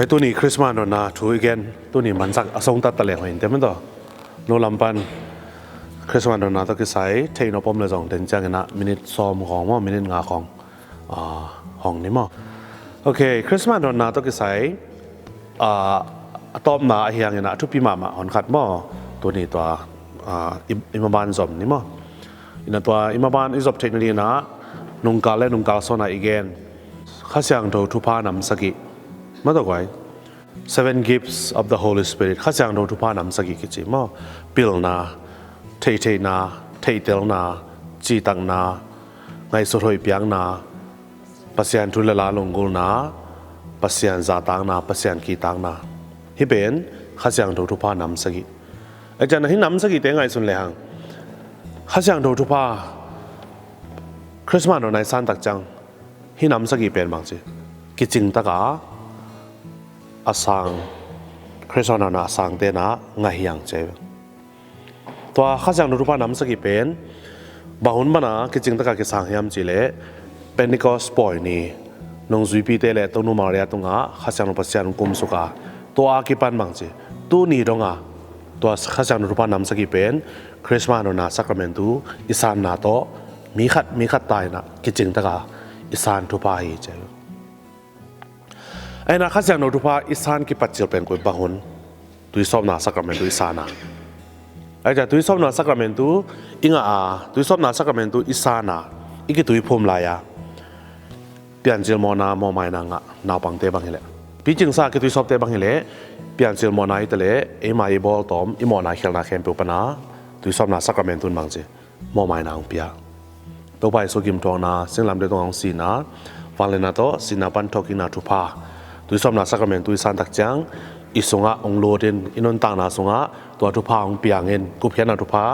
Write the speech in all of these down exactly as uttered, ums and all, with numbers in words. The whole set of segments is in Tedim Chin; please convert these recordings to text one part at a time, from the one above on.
Hei, tuni Christmas donna thu i gen, tuni mansak a song tatta leng hoih in te man tawh. No lam pan Christmas donna tawh kisai thei nop om le zong den ciangin ah minute sawm khawng maw, minute nga khawng, ah, hong ni maw. Ok, Christmas donna tawh kisai, ah, a tawpna a hiangin ah thupi mahmah hon khat maw. Tuni tua, ah, i, i maban zom ni maw. Ina tua i maban i zop theihna dingin ah nungkal le nungkal sawnah i gen Kha Siangtho thupha nam sagih maw tawh guai. Seven gifts of the Holy Spirit. Kha Siangtho thupha nam sagih kici maw. Pilna, theihtheihna, theihtelna, citakna, ngaihsut hoih piakna, Pasian thu le la lunggulhna, Pasian zahtakna, Pasian kihtakna. Hih pen Kha Siangtho thupha nam sagih. Ahi ciangin hih nam sagihte ngaihsun lehang Kha Siangtho thupha Christmas donna i san tak ciang hih nam sagih pen bangci kicing taka a sang, Christmas donna a sangte na ngah hiang ci. Tua Kha Siangtho thupha nam sagih pen bang hun pana kicing taka kisang hiam cih leh Pentecost pawi ni nungzuipite le Tonu Maria tungah Kha Siangtho Pasian kumsuk a, tua a kipan bangci tuni donga tua Kha Siangtho thupha nam sagih pen Christmas donna sacrament tu i sanna tawh mi khat mi khat ta inah kicing taka i san thupha hi ci. Aina Kha Siangtho thupha i san kipat cil pen koi bang hun tuisawpna sacrament tu i sana. Aita tuisawpna sacrament tu i ngah a, tuisawpna sacrament tu i sana i kituiphum lai a, piancil mawhna mawhmaina ngah naupangte bang hileh, picingsa kituisawpte bang hileh, piancil mawhna hi taleh eima i bawltawm i mawhna khialhna khempeuh pana tuisawpna sacrament tun bangci mawhmaina hong pia. Topa Jesu gimthuakna, singlamteh tungah hong sihna, vangliatna tawh sihna pan thawhkikna thupha, tuisawpna sacrament tu i san tak ciang i sungah hong lut in, i nuntakna sungah tua thupha hong piang in, gupkhiatna thupha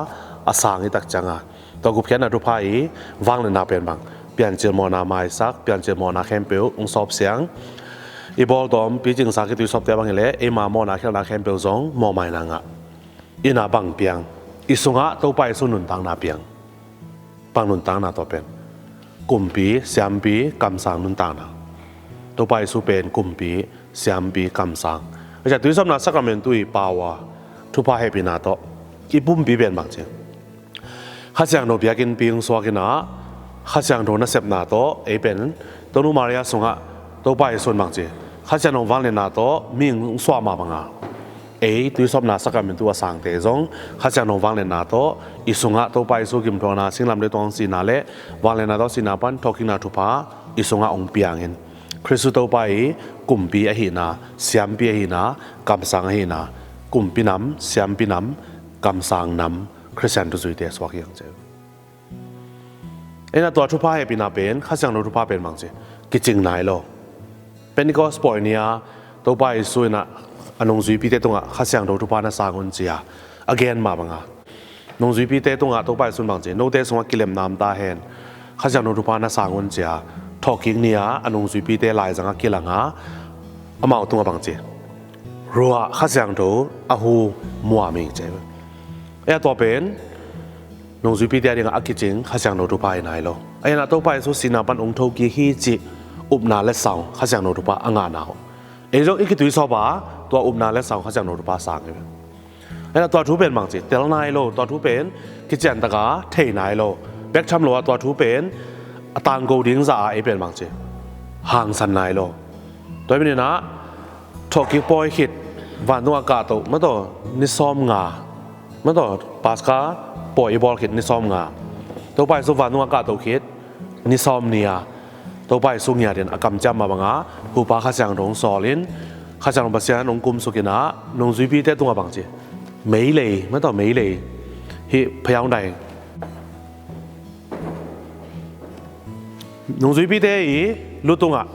a sang i tak cianga, tua gupkhiatna thupha i vangliatna pen bang, piancil mawhna maisak, piancil mawhna khempeuh hong sawpsiang. I bawltawm picingsa kituisawpte bang hileh eima mawhna khialhna khempeuh zong mawhmaina ngah. Ina bang piang, i sungah Topa Jesu nuntakna piang. Bang nuntakna tua pen kumpi, siampi, kamsang nuntakna. Topa Jesu pen kumpi, siampi, kamsang. Acia tuisawpna sacrament tu i pau a, thupha hehpihna tawh i pumpi pen bangci Kha Siangtho biakinnpi hong suak inah, Kha Siangtho nasepna tawh ei pen Tonu Maria sungah Topa Jesu in bangci Kha Siangtho vangliatna tawh mi hong suah mah banga, ei tuisawpna sacrament tu a sangte zong Kha Siangtho vangliatna tawh i sungah Topa Jesu gimthuakna, singlamteh tungah hong sihna le vangliatna tawh sihna pan thawhkikna thupha i sungah hong piangin, Khristu Topa i kumpi ahihna, siampi ahihna, kamsang ahihna, kumpi nam, siampi nam, kamsang nam Khristian thuzuite suak hiang ci. Ina tua thupha hehpihna pen, Kha Siangtho thupha pen bangci kicing nai lo. Pentecost pawi ni-a Topa Jesu inah a nungzuipite tungah Kha Siangtho thupha na sang un cia a gen mah banga, nungzuipite tungah Topa Jesu in bangci, note sungah kilemna om ta hen, Kha Siangtho thupha na sang un cia thawhkik ni-a a nungzuipite laizangah kilanga, amau tungah bangci ruah Kha Siangtho a hu muam hi ci. Ei a tua pen nungzuipite a dingah a kicing Kha Siangtho thupha hi nai lo. Aina Topa Jesu sihna pan hong thokik hi cih upna le sau Kha Siangtho thupha a ngahna uh, ei zong i kituisawp a tua upna le sau Kha Siangtho thupha sang hi. Aina tua thu pen bangci tel nai lo, tua thu pen kician taka thei nai lo. Bek tham lo a tua thu pen a tangko ding zah a ei pen bangci hangsan nai lo. Tua hi maninah thawhkik pawi khit, vantung a kahto mataw ni sawm nga, mataw Paska pawi i bawl khit ni sawm nga, Topa Jesu vantung a kahto khit ni sawm ni-a Topa Jesu ngiatin a kamciam mah banga hupa Kha Siangtho hong sawlin, Kha Siangtho Pasian hong kumsukinah nungzuipite tungah bangci meilei, mataw meilei hih phayau dai nungzuipite i lu tungah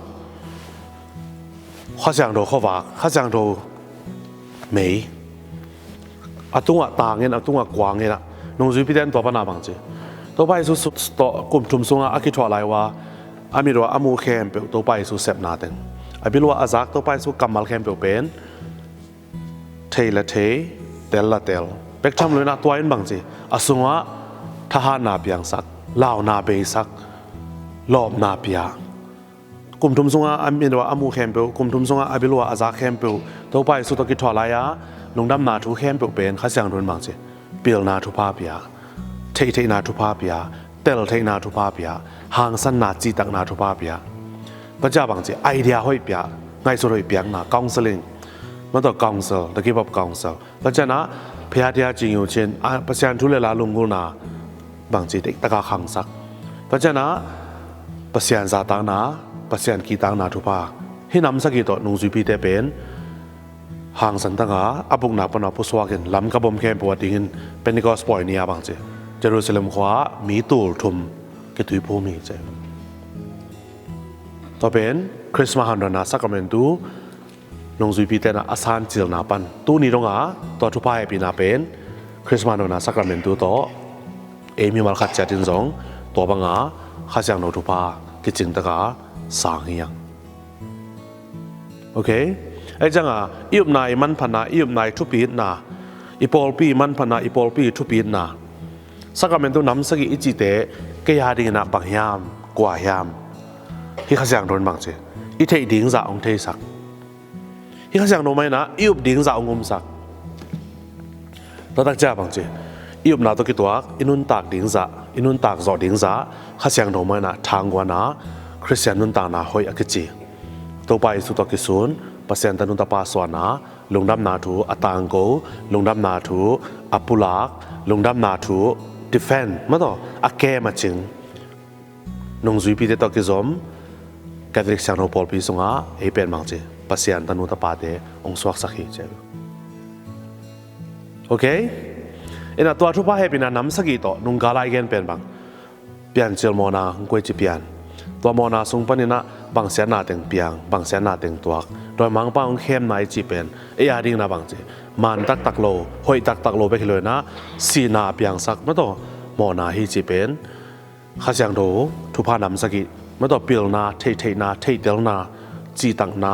Kha Siangtho khuavak, Kha Siangtho mei a tungah tangin, a tungah kuanginah nungzuipite in tua pana bangci Topa Jesu tawh kum thum sungah a kithuah lai uh a, a mit uh a a muh khempeuh Topa Jesu sepna teng, a bil uh a a zak Topa Jesu kammal khempeuh pen thei la thei, tel la tel. Bek tham lo inah tua in bangci a sungah thahatna piangsak, launa beisak, lawpna pia, Kum thum sungah a mit uh a, a muh khempeuh, kum thum sungah a bil uh a, a zak khempeuh, Topa Jesu tawh kithuah lai-a lungdamna thu khempeuh pen Kha Siangtho in bangci, pilna thupha pia, theihtheihna thupha pia, teltheihna thupha pia, hangsanna, cihtakna thupha pia. Tua ciang bangci, idea hoih pia, ngaihsut hoih piakna, counseling, mah tawh counsel, the gift of counsel. Tua ciangin ah, phiathia cing uh cin, a, Pasian thu le la lunggulhna bangci, deihtaka khangsak. Tua ciangin ah, Pasian zahtakna, Pasian kihtakna thupha. Hih nam sagih tawh nungzuipite pen hangsan taka a bukna pana pusuakin, Lamka bom khempeuh a dingin, Pentecost pawi ni-a bangci, Jerusalem khua-ah mi tul thum kituiphum hi ci. Tua pen Christmas handawnna sacrament tu nungzuipite in ah a sancilna pan, tuni dongah tua thupha hehpihna pen Christmas handawnna sacrament tu tawh ei mimal khat ciatin zong tua banga Kha Siangtho thupha kicing taka sang hi hang. Ok? Ahi ciangin i upna i manphatna, i upna i thupitna, i pawlpi i manphatna, i pawlpi i thupitna, sacrament tu nam sagih i cihte, kei a dingin ah bang hiam, kua hiam? Hih Kha Siangtho in bangci, i theih ding zah hong theisak. Hih Kha Siangtho mah in ah i up ding zah hong umsak. Tua tak ciang bangci, i upna tawh kituak, i nuntak ding zah, i nuntak zawh ding zah Kha Siangtho mah in ah thangguan a, Khristian nuntakna hoih a kici. Topa Jesu tawh kisun, Pasian tanu tapa suan a, lungdamna thu a tangko, lungdamna thu a pulak, lungdamna thu defend, mah tawh a kem a cing nungzuipite tawh kizom Catholic Siangtho pawlpi sungah ei pen bangci, Pasian tanu tapate hong suaksak hi ci. Ok? Ina tua thupha hehpihna nam sagih tawh nunggal a i gen pen bang, piancil mawhna hong koici pian. Tua mawhna sung panin ah bang siatna teng piang, bang siatna teng tuak, dawimangpa hong khemna i cih pen ei a dingin ah bangci, man taktak lo, hoih taktak lo bek hi lo-in ah sihna a piangsak, mah tawh mawhna hi cih pen Kha Siangtho thupha nam sagih, mah tawh pilna, theihtheihna, theihtelna, cihtakna,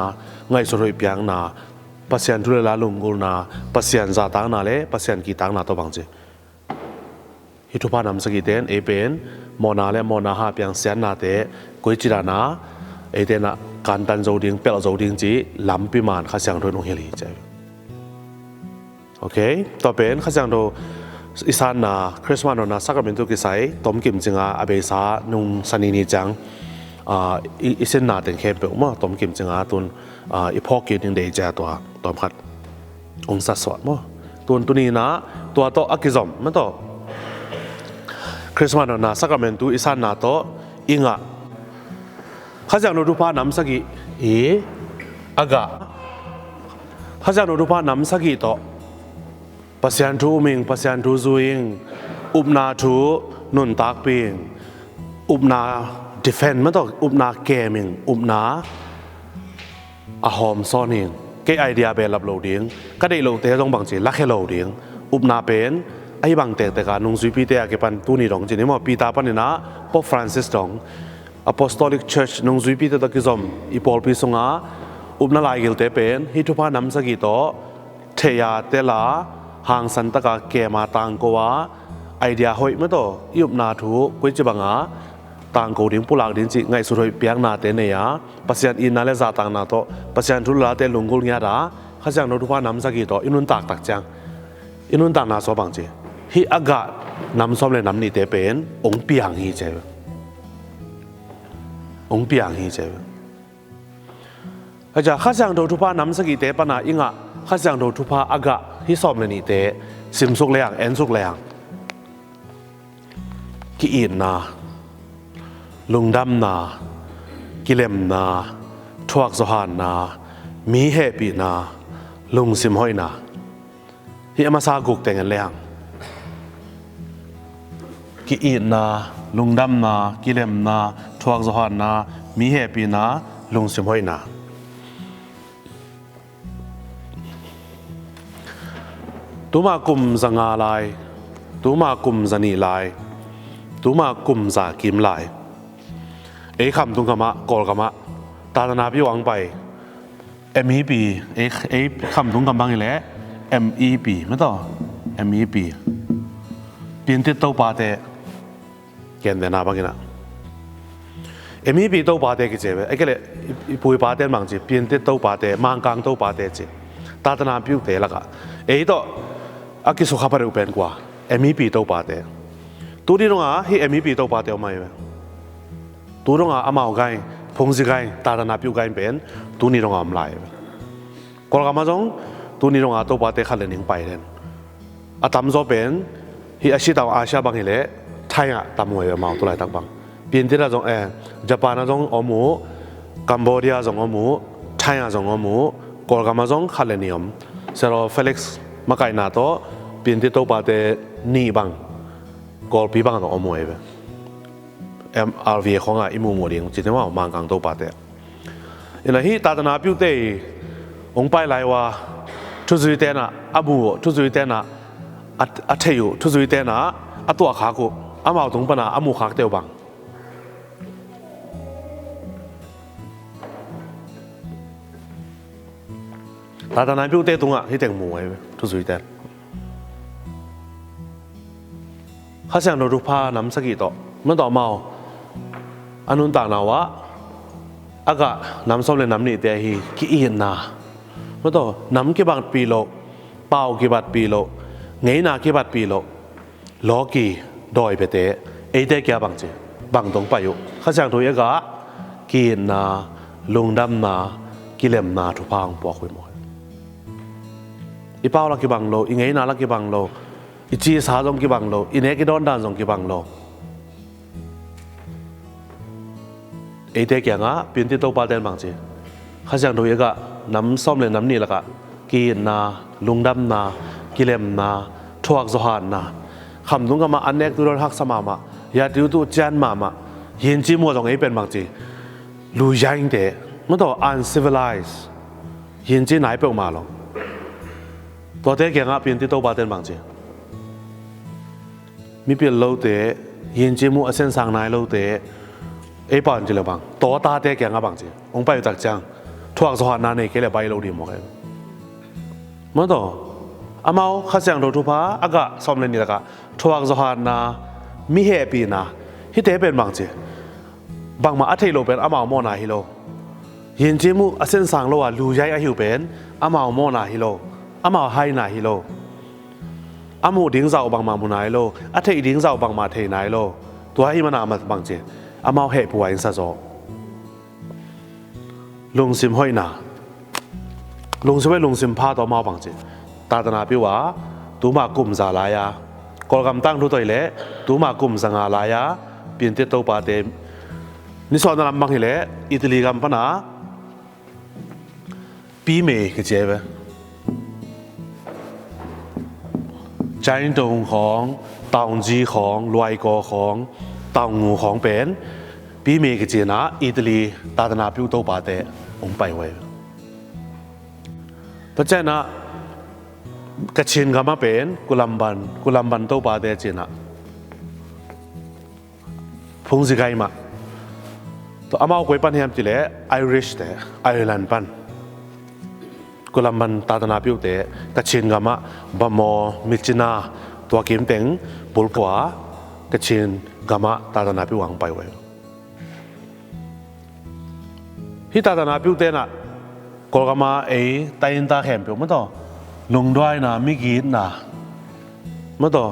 ngaihsut hoih piakna, Pasian thu le la lunggulhna, Pasian zahtakna le Pasian kihtakna tawh bangci, hih thupha nam sagihte in ei pen mawhna le mawhna hang a piang siatnate koici dan a eite in ah kantan zo ding, pelh zo ding cih lampi man Kha Siangtho in hong hilh hi ci. Ok, tua pen Kha Siangtho i sanna, Christmas handawnna sacrament tu kisai tomkim cinga a beisa nung Sani ni ciang, ah, i, i sinna teng khempeuh mah tomkim cinga tun, ah, i phawk kik ding deih ciang tua tawmkhat hong sasuah maw. Tun tuni-in ah tua tawh a kizom, mah tawh Christmas handawnna sacrament tu i sanna tawh i ngah Kha Siangtho thupha nam sagih i a gah, Kha Siangtho thupha nam sagih tawh Pasian thu um ing, Pasian thu zui ing, upna thu nuntakpih ing, upna defend, mah tawh upna kem ing, upna a hawmsawn ing. Kei idea behlap lo ding, ka deih lohte zong bangci lakhia lo ding. Upna pen ahi bang tektek a nungzuipite a kipan tuni dong ci ni maw, Peter panin ah Pope Francis dong, Apostolic Church nungzuipite tawh kizom i pawlpi sungah upna laigilte pen hih thupha nam sagih tawh theih a, tel a, hangsan taka kem a, tangko a, idea hoih, mah tawh i upna thu koici banga tangko ding, pulak ding cih ngaihsut hoih piaknate nei a, Pasian itna le zahtakna tawh, Pasian thu le late lunggulh ngiat a, Kha Siangtho thupha nam sagih tawh i nuntak tak ciang, i nuntakna sung bangci, hih a gah nam sawm le nam nihte pen hong piang hi ci. Hong piang hi ci. Ahi ciang Kha Siangtho thupha nam sagihte pana i ngah Kha Siangtho thupha a gah hih sawm le nihte simsuk lehang, ensuk lehang, ki-itna, lungdamna, kilemna, thuakzawhhanna, mi hehpihna, lungsim hoihna. Hih a masa guk teng en lehang, ki-itna, lungdamna, kilemna, thuakzawhhanna, mi hehpihna, lungsim hoihna. Tuma kum za nga lai, tuma kum za nih lai, tuma kum za kim lai, ei Khamtung gamah, Kawlgamah, tatana piuang pai, M E P, ei, ei Khamtung gam bang hi leh M E P, mah tawh, M E P, Piantit Topate, gentehna bangin ah, Ei mipi topate kici ve, ei kei le i, i pu i pate in bang ci, piantit topate, mangkang topate ci. Tatana piute lakah ei tawh a kisukha pha deuh pen kua, ei mipi topate. Tuni dongah hih ei mipi topate om ahi ve. Tu dongah amau gai, phungzi gai, tatana piu gai pen tuni dongah om lai ve. Kawlgam ah zong tuni dongah topate khat le nih pai den. A tamzaw pen hih a sitau Asia bang hileh Thai ah tam uh ahi ve, amau tulaitak bang. Piantit ah zong, eh, Japan ah zong om uh, Cambodia ah zong om uh, Thai ah zong om uh, Kawlgam ah zong khat le nih om. Sero Felix makaihna tawh piantit topate nih bang Kawlpi bang tawh om uh ahi ve. M R V khawngah i muhmuh ding ci te mau, mangkang topate. Ina hih tatana piute i hong pai lai uh a, thuzui tenah a mu uh, thuzui tenah a, a thei uh, thuzui tenah a tuahkhak uh, amau tung pana a muhkhakte uh bang. Tatana piute tungah hih teng mu ahi ve, thuzui ten. Kha Siangtho thupha nam sagih tawh, man tawh amau a nuntakna uh ah a gah nam sawm le nam nihte ahi ki-itna, man tawh nam kibatpih loh, pau kibatpih loh, ngeina kibatpih loh, lawki dawi piate, eite kia bang ci, bang tawh pai uh. Kha Siangtho i a gah ki-itna, lungdamna, kilemna thupha hong puak uh hi maw. I pau la kibang lo, i ngeina la kibang lo, i cisa zong kibang lo, i nek i dawn dan zong kibang lo. Eite kiangah piantit topate in bang ci, Kha Siangtho i a gah nam sawm le nam nih lakah ki-itna, lungdamna, kilemna, thuak zawhatna, khamtung gamah an nek tu dawn haksa mahmah, yat tu tu cian mahmah, hincim uh a zong ei pen bang ci, luyaingte, man tawh uncivilized, hinci nai peuhmah lo. Tuate kiangah piantit topate in bang ci, mipil lote, hincim uh a sensang nai lote, ei pau in ci le bang, tawtate kiangah bang ci, hong pai uh tak ciang thuak zawhatna nei kei le bai lo ding maw kei. Man tawh amau Kha Siangtho thupha a gah sawm le nih lakah thuak zawhatna, mi hehpihna, hihte pen bang ci, bangmah a theih loh pen amau mawhna hi lo. Hincim uh a sensang lo a luyai ahi uh pen amau mawhna hi lo, amau haina hi lo. A muh ding zah uh bangmah mu nai lo, a theih ding zah uh bangmah thei nai lo. Tua ahih mana bang ci, amau hehpih a in sa zaw. Lungsim hoihna, lungsim hoih, lungsim pha tawh amau bang ci, tatana piu a, tuma kum za lai-a, Kawlgam tangthu tawh hileh tuma kum za nga lai-a, piantit topate nisuahna lam bang hileh Italy gam pana pime kici ahi ve. Chinatown khawng, taungzi khawng, luaikaw khawng, taungngu khawng pen pime kici-in ah Italy tatana piu topate hong pai uh ahi ve. Tua ciangin ah Kachin gam ah pen Kulamban, Kulamban topate ci-in ah phungzi gai mah. Tua amau koi pan hiam cih leh Irish te, Ireland pan. Kulamban tatana piute Kachin gam ah Bhamo, Myitkyina, tua kim teng bulphuh a Kachin gam ah tatana piu hong pai uh ahi. Hih tatana piute in ah Kawlgam ah ei tai in ta khempeuh, maw taw, lungduaina, migitna, maw taw,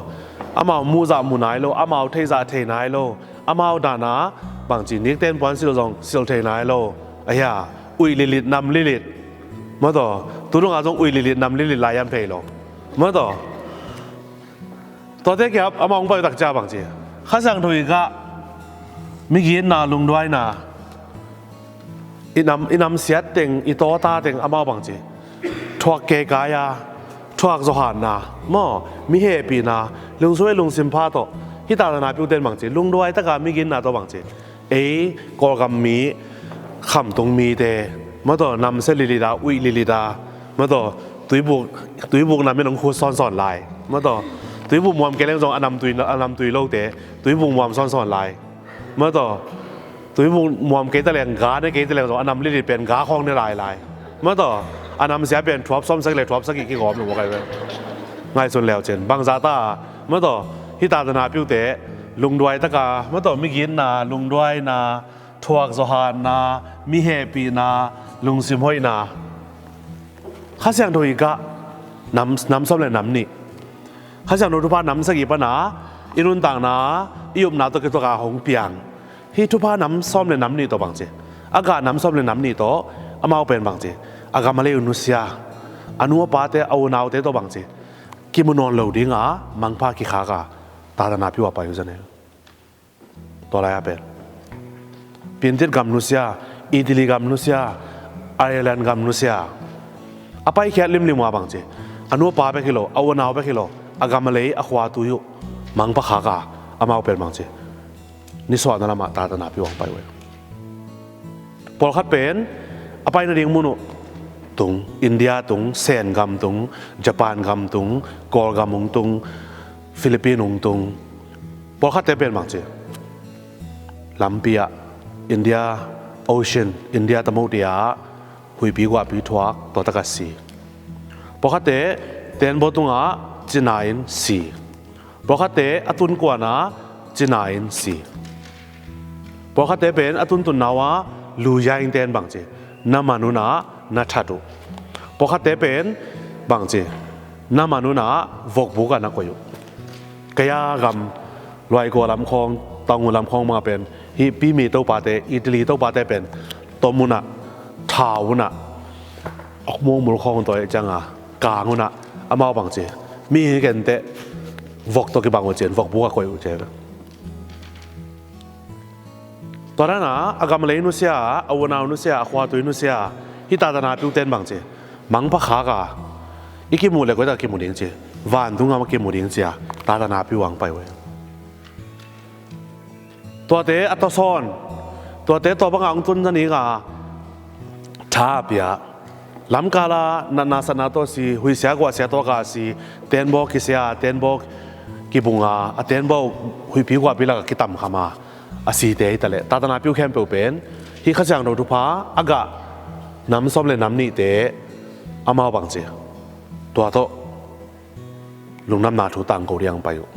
amau muh zah mu nai lo, amau theih zah thei nai lo, amau dan a bangci nikten puan silh zong silh thei nai lo, ahia, uih lilit, nam lilit, maw taw, tu dong a zong uih lilit, nam lilit lai hiam, phei lo, maw taw. Tuate kia amau hong pai uh tak ciang bangci, Kha Siangtho i gah, migitna, lungduaina, i nam, i namsiat teng, i tawta teng amau bangci, thuak keikai a, thuak zawhana, maw, mi hehpihna, lungsim hoih lungsim pha tawh, hih tatana piute in bangci, lungduai taka migitna tawh bangci, ei Kawlgam mi, khamtung mite, maw taw, namsia lilit a, uih lilit a, maw taw, tuibuk, tuibuk nam in hong khut sawnsawn lai, maw taw, tuibuk muam kei leng zong a nam tui, a nam tui lote tuibuk muam sawnsawn lai, maw taw, tuibuk muam kei ta leng, ga ne kei ta leng zong a nam lilit pen ga khawng ne lailai, maw taw, a namsia pen thuap sawmsagih le thuap sagih kigawm lo, maw kai ve. Ngaihsun leu cin bangzah ta, maw taw, hih tatana piute lungduai taka, maw taw, migitna, lungduaina, thuak zawhanna, mi hehpihna, lungsim hoihna. Kha Siangtho i gah nam, nam sawm le nam nih. Kha Siangtho thupha nam sagih pana i nuntakna, i upna tawh kituak a hong piang. Hih thupha nam sawm le nam nih tawh bang ci, a gah nam sawm le nam nih tawh amau pen bang ci, a gam a lei uh nusia, a nu a pate, a unaute tawh bang ci, kimu nawn lo dinga mangpha kikhak a, tatana piu a pai uh za ne. Tua lai a pen Pintit gam nusia, Italy gam nusia, Ireland gam nusia. A paikhiat limlim uh a bang ci, a nu a pa bek hi lo, a unau bek hi lo, a gam a lei, a khua tui uh mangpha khak a, amau pen bang ci, nisuahna lamah tatana piu a hong pai uh hi. Pawlkhat pen a pai nading mun uh tung, India tung, Sen gam tung, Japan gam tung, Kawlgam hong tung, Philippine hong tung. Pawlkhatte pen bang ci, lampi ah, India Ocean, India tamote ah huihpi guahpi thuak, tua tak a si. Pawlkhatte teenbaw tungah cina in si. Pawlkhatte a tun kuan a cina in si. Pawlkhatte pen a tuntunna uh a luyaingte in bang ci, na man un ah na that uh. Pawlkhatte pen bang ci, na man un ah vokbuk ah na koih uh. Kaya gam, Luaikua lam khawng, Taungu lam khawng mah pen hih Pimi topate, Italy topate pen tom un ah, thau un ah, a mungmul khawng tawh ciang a kang un ah, amau bang ci, mi hi kenteh vok tawh kibang uh ci-in vokbuk a koih uh ci. Tua dan a, a gam a lei nusia, a unau nusia, a khua tui nusia, hih tatana piute in bang ci, mangpha khak a, i kimuh le koi tak a kimu ding ci, vantung gam a kimu ding ci a, tatana piu a hong pai uh hi. Tuate a tawsawn, tuate tua banga hong tun nadinga tha a pia. Lamkala natna satna tawh a si, huihsia guahsia tawh a si, teenbaw kisia, teenbaw kibung a, a teenbaw huihpi guahpi lakah kitamkham a, a site hi taleh, tatana piu khempeuh pen hih Kha Siangtho thupha a gah nam sawm le nam nihte amau bang ci, tua tawh lungdamna thu tangko ding a hong pai uh.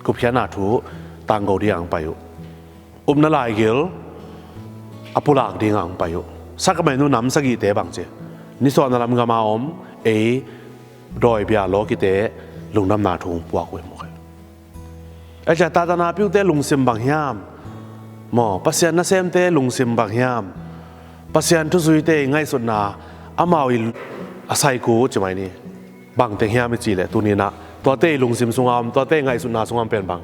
Gupkhiatna thu tangko ding a hong pai uh. Upna laigil a pulak ding a hong pai uh. Sakramentu nam sagihte bang ci, nisuahna lam gam a om ei dawi bia lawkite lungdamna thu hong puak uh hi mawk hi. Ahih ciang tatana piute lungsim bang hiam? Maw, Pasian nasemte lungsim bang hiam? Pasian thuzuite i ngaihsutna, amau i a saiku ci mai ni. Bang teng hiam i cih leh tuni-in ah tuate i lungsim sungah om, tuate i ngaihsutna sungah om pen bang,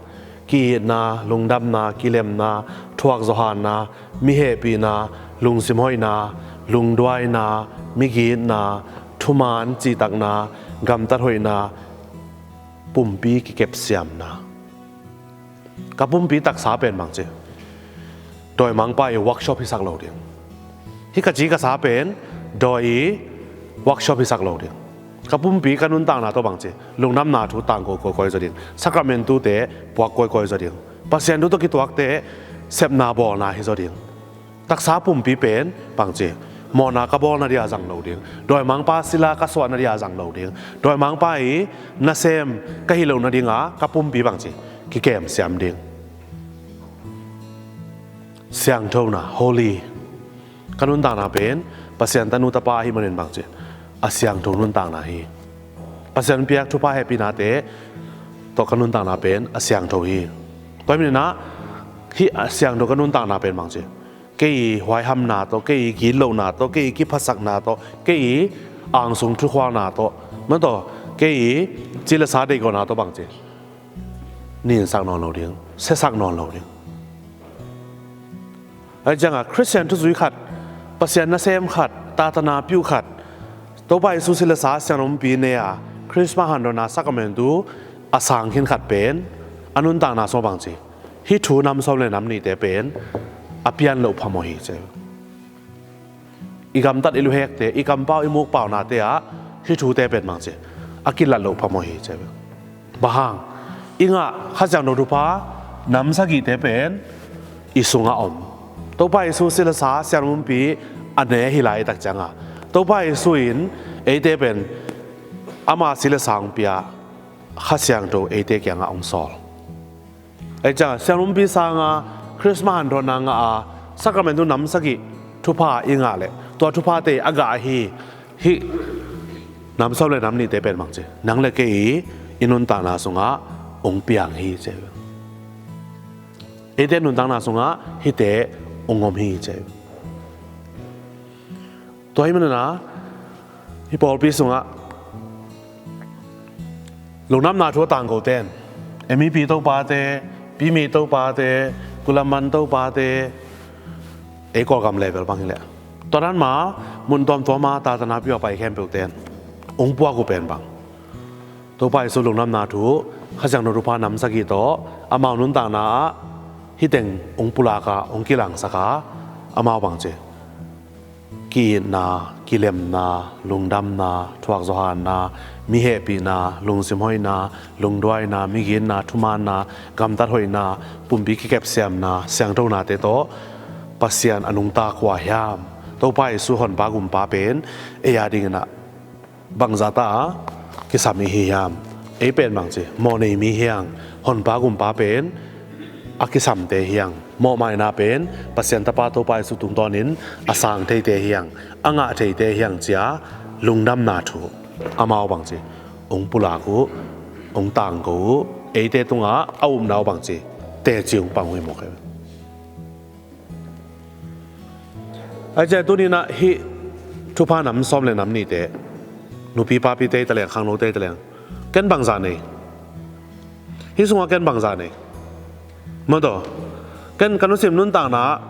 ki-itna, lungdamna, kilemna, thuak zawhanna, mi hehpihna, lungsim hoihna, lungduaina, mi ki-itna, thuman cihtakna, gamtat hoihna, pumpi kikepsiamna. Ka pumpi taksa pen bang ci, dawimangpa i workshop hisak lo ding. Hih ka ci ka sa pen dawi i workshop hisak lo ding. Ka pumpi ka nuntakna tawh bang ci, lungdamna thu tangko kawikawi zaw ding. Sakramentute puak kawikawi zaw ding. Pasian thu tawh kituakte sepna bawlna hi zaw ding. Taksa pumpi pen bang ci, mawhna ka bawl nading a zang lo ding. Dawimangpa sila ka suah nading a zang lo ding. Dawimangpa i nasem ka hi lo nading a ka pumpi bang ci, kikemsiam ding. Siangthona, holy. Ka nuntakna pen Pasian tanu tapa ahih manin bang ci, a siangtho nuntakna hi. Pasian piak thupha hehpihnate tawh ka nuntakna pen a siangtho hi. Tua ahih manin ah hih a siangtho ka nuntakna pen bang ci, kei i huaihamna tawh, kei i gitlohna tawh, kei i kiphasakna tawh, kei i angsung thukhualna tawh, man tawh, kei i ci le sa deihgawhna tawh bang ci, ninsak nawn lo ding, siasak nawn lo ding. Ahih ciangah Khristian thuzui khat, Pasian nasem khat, tatana piu khat, Topa Jesu si le sa siangtho pumpi ne a, Christmas hanthotna sakramentu a sang khin khat pen a nuntakna sungah bang ci, hih thu nam sawm le nam nihte pen a pian loh phamawh hi ci. I gamtat i luhekte, i kampau i mukpaunate ah hih thute pen bang ci, a kilat loh phamawh hi ci. Bang hang, i ngah Kha Siangtho thupha nam sagihte pen i sungah om. Topa Jesu si le sa siangtho pumpi a ne hi lai tak ciangah, Topa Jesu in eite pen ama si le sa hong pia, Kha Siangtho eite kiangah hong sawl. Ahih ciangah siangtho pumpi sanga Christmas hanthotna ngah a, Sakramentu nam sagih thupha i ngah leh tua thuphate a gah ahi hih nam sawm le nam nihte pen bang ci, nang le kei i nuntakna sungah hong piang hi ci. Eite nuntakna sungah hihte hong om hi ci. Tua hi manina hih pawlpi sungah lungdamna thu a tangkote in M E P topate, Pimi topate, Kulaman topate, ei Kawlgam level bang hileh tua dan ma mun tuamtuama tatana piuah pai khempeuhte in hong puak uh pen bang, Topa Jesu lungdamna thu, Kha Siangtho thupha nam sagih tawh amau nuntakna ah hih teng hong pulak a, hong kilangsak a, amau bang ci, ki-itna, kilemna, lungdamna, thuakzawhhanna, mi hehpihna, lungsim hoihna, lungduaina, miginna, thumaanna, gamtat hoihna, pumpi kikepsiamna, siangthonate tawh Pasian a nungta kua hiam? Topa Jesu Honpa Gumpa pen ei a dingin ah bangzah ta a kisam i hi hiam? Ei pen bang ci, mawhnei mi hiang, Honpa Gumpa pen a kisamte hiang, mawhmaina pen Pasian Tapa Topa Jesu tungtawnin a sang theite hiang, a ngah theite hiang cia lungdamna thu amau bang ci, hong pulak uh, hong tangko uh, eite tungah a upna uh bang ci, teci hong pang uh hi mawk hi. Ahi ciah tuninah hih thupha nam sawm le nam nihte, nupi papite hi taleng, khangnote hi taleng, ken bangzah nei? Hih sungah ken bangzah nei? Mawtaw, ken ka nusim nuntakna ah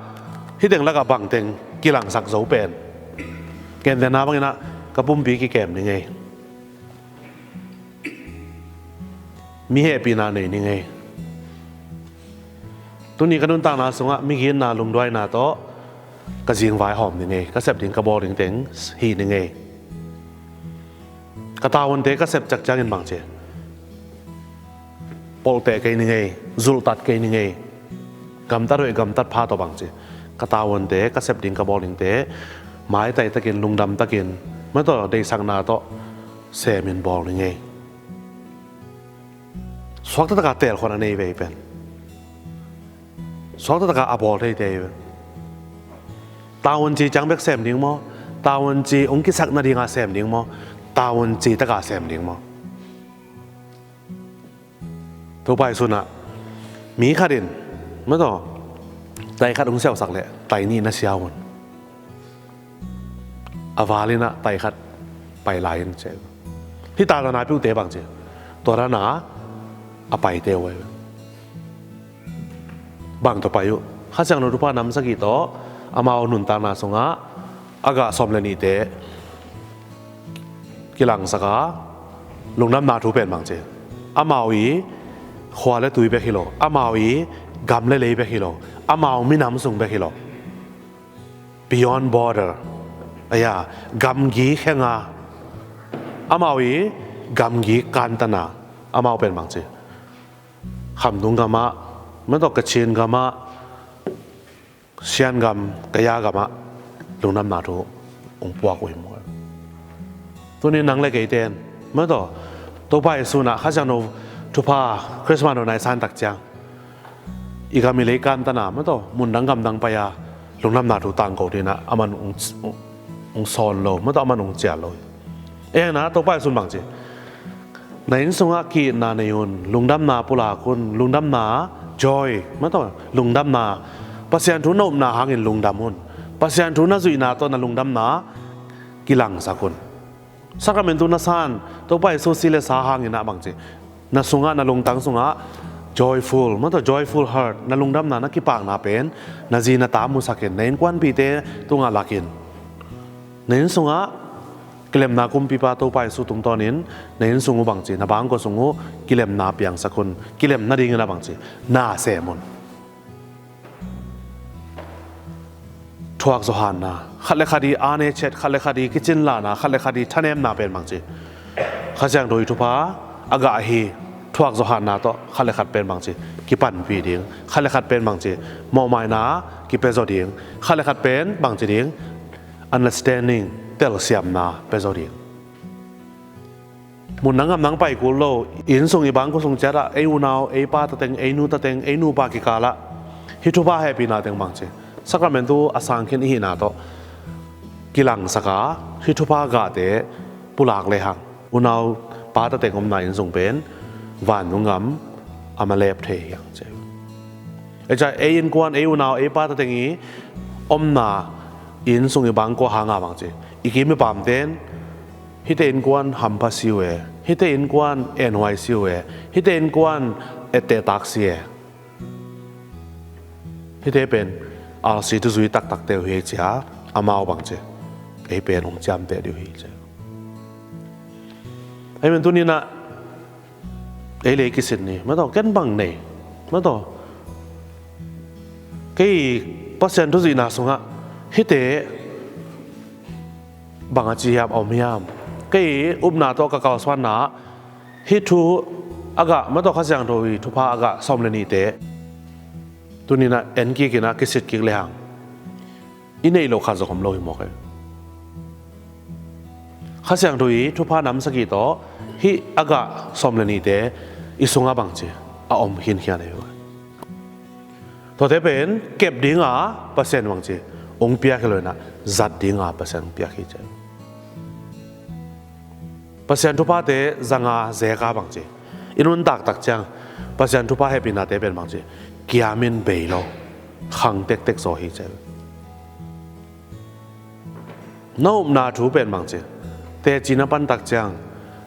hih teng lakah bangteng kilangsak zo pen, ken tena banginah ka pumpi kikem ni ngei. Mi hehpihna nei ni ngei. Tuni ka nuntakna sungah miginna, lungduaina tawh ka zingvai hawm ni ngei. Ka sep ding, ka bawl ding teng hi ni ngei. Ka tavuante ka sep ciangciangin bang ci, polhteh kei ni ngei, zulhtat kei ni ngei. Gamtat hoih, gamtat pha tawh bang ci, ka tavuante, ka sep ding, ka bawl dingte maitai takin, lungdam takin, mawtaw, deihsakna tawh semin bawl ni ngei. Suakta taka telkhuan a nei vei pen, suakta taka a bawl theite hi ve. Tavuanci ciang bek sem ding maw? Tavuanci hong kisak nadinga sem ding maw? Tavuanci taka sem ding maw? Topa Jesu in ah mi khat in, mawtaw, tai khat hong siausak leh tai nih na siau un. A val in ah tai khat pai lai in ci. Hih tatana piute bang ci, tua dana a paite uh ahi ve. Bang tawh pai uh? Kha Siangtho thupha nam sagih tawh amau nuntakna sungah a gah sawm le nihte kilangsak a, lungdamna thu pen bang ci, amau i khua le tui bek hi lo, amau i gam le lei bek hi lo, amau minam sung bek hi lo, beyond border, aya, gamgi khenga, amau i gamgi kantana, amau pen bang ci, Khamtung gamah, mawtaw, Kachin gamah, Shan gam, Kaya gamah lungdamna thu hong puak uh hi maw? Tuni nang le keite in, mawtaw, Topa Jesu in ah Kha Siangtho thupha Christmas nunai san tak ciang i gam i lei kantana, mawtaw, mundang gamdang pai-a lungdamna thu tangko dinah a man hong, hong sawn lo, mawtaw, a man hong cial lo hi. Ena Topa Jesu in bang ci, na inn sungah ki-itna nei un, lungdamna pulak un, lungdamna, joy, mawtaw, lungdamna, Pasian thu na upna hangin lungdam un, Pasian thu na zuihna tawh na lungdamna kilangsak un. Sakramentu na san, Topa Jesu si le sa hangin ah bang ci, na sungah, na lungtang sungah joyful, mawtaw, joyful heart, na lungdamna, na kipakna pen na zi na ta musakin, na innkuanpihte tungah lakin, na inn sungah kilemna kumpipa Topa Jesu tungtawnin na inn sung uh bang ci, na bangkua sung uh kilemna piangsak un, kilem nadingin ah bang ci, na sem un. Thuakzawhhanna, khat le khat i ane chet, khat le khat i kicinlahna, khat le khat i thanemna pen bang ci, Kha Siangtho i thupha a gah ahi thuakzawhhanna tawh khat le khat pen bang ci, kipanpih ding, khat le khat pen bang ci, mawhmaina kipia zaw ding, khat le khat pen bang ci ding, understanding, telsiamna pia zaw ding. Mun nang gam nang pai kul lo, inn sung i bangkua sung ciatah ei unau, ei pa tateng, ei nu tateng, ei nupa kikalah hih thupha hehpihna teng bang ci, Sakramentu a sang khin i hihna tawh kilangsak a, hih thupha gahte pulak lehang, unau pate teng omna innsung pen vannung gam a malep thei hi hang ci. Ei ca, ei innkuan, ei unau, ei pate teng i omna innsung i bangkua hanga bang ci, i kim i pamten hihte innkuan hampha si uh e, hihte innkuan enhuai si uh e, hihte innkuan ettehtak si e. Hihte pen R C thuzui taktakte uh hi cia, amau bang ci, ei pen hong ciamteh dih uh hi cia. Amen. Tuninah ei le kisit ni, mataw, ken bang nei, mataw, kei Pasian thuzuihna sungah hihte bang a ci hiam, a om hiam? Kei upna tawh ka kalsuanna hih thu a gah, mataw, Kha Siangtho i thupha a gah sawm le nihte tuninah en kikinah kisit kik lehang i neih loh khat zong om lo hi mawk e. Kha Siangtho i thupha namsakih tawh hih a gah sawm le nihte i sungah bang ci a om khinkhian ahi uh. Tuate pen kep dinga Pasian bang ci hong piak hi lo inah, zat dinga Pasian hong piak hi ci. Pasian thuphate zanga zeka bang ci i nuntak tak ciang, Pasian thupha hehpihnate pen bang ci kiamin bei lo, khang tektek zaw hi ci. Na upna thu pen bang ci teci na pantak ciang,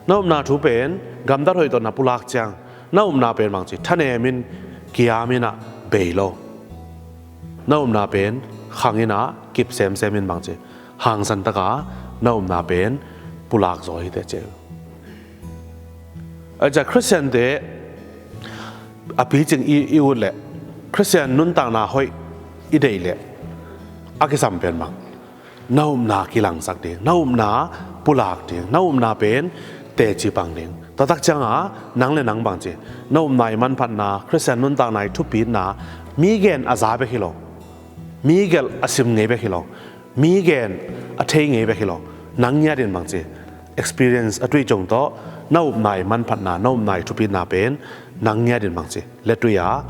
na upna thu pen gamtat hoih tawh na pulak ciang, na upna pen bang ci thanemin kiaminah bei lo. Na upna pen khanginah kip semsemin bang ci hangsan taka na upna pen pulak zaw hi teci. Aca Khristiante a picing i, i ut leh, Khristian nuntakna hoih i deih leh, a kisam pen bang, na upna kilangsak ding, na upna pulak ding, na upna pen teci pang ding. Tua tak cianga nang le nang bang ci, na upna i manphatna, Khristian nuntakna i thupitna, mi gen a za bek hi lo, mi gelh a sim ngei bek hi lo, mi gen a thei ngei bek hi lo, nang ngiatin bang ci experience a tuih cong tawh na upna i manphatna, na upna i thupitna pen nang ngiatin bang ci letui a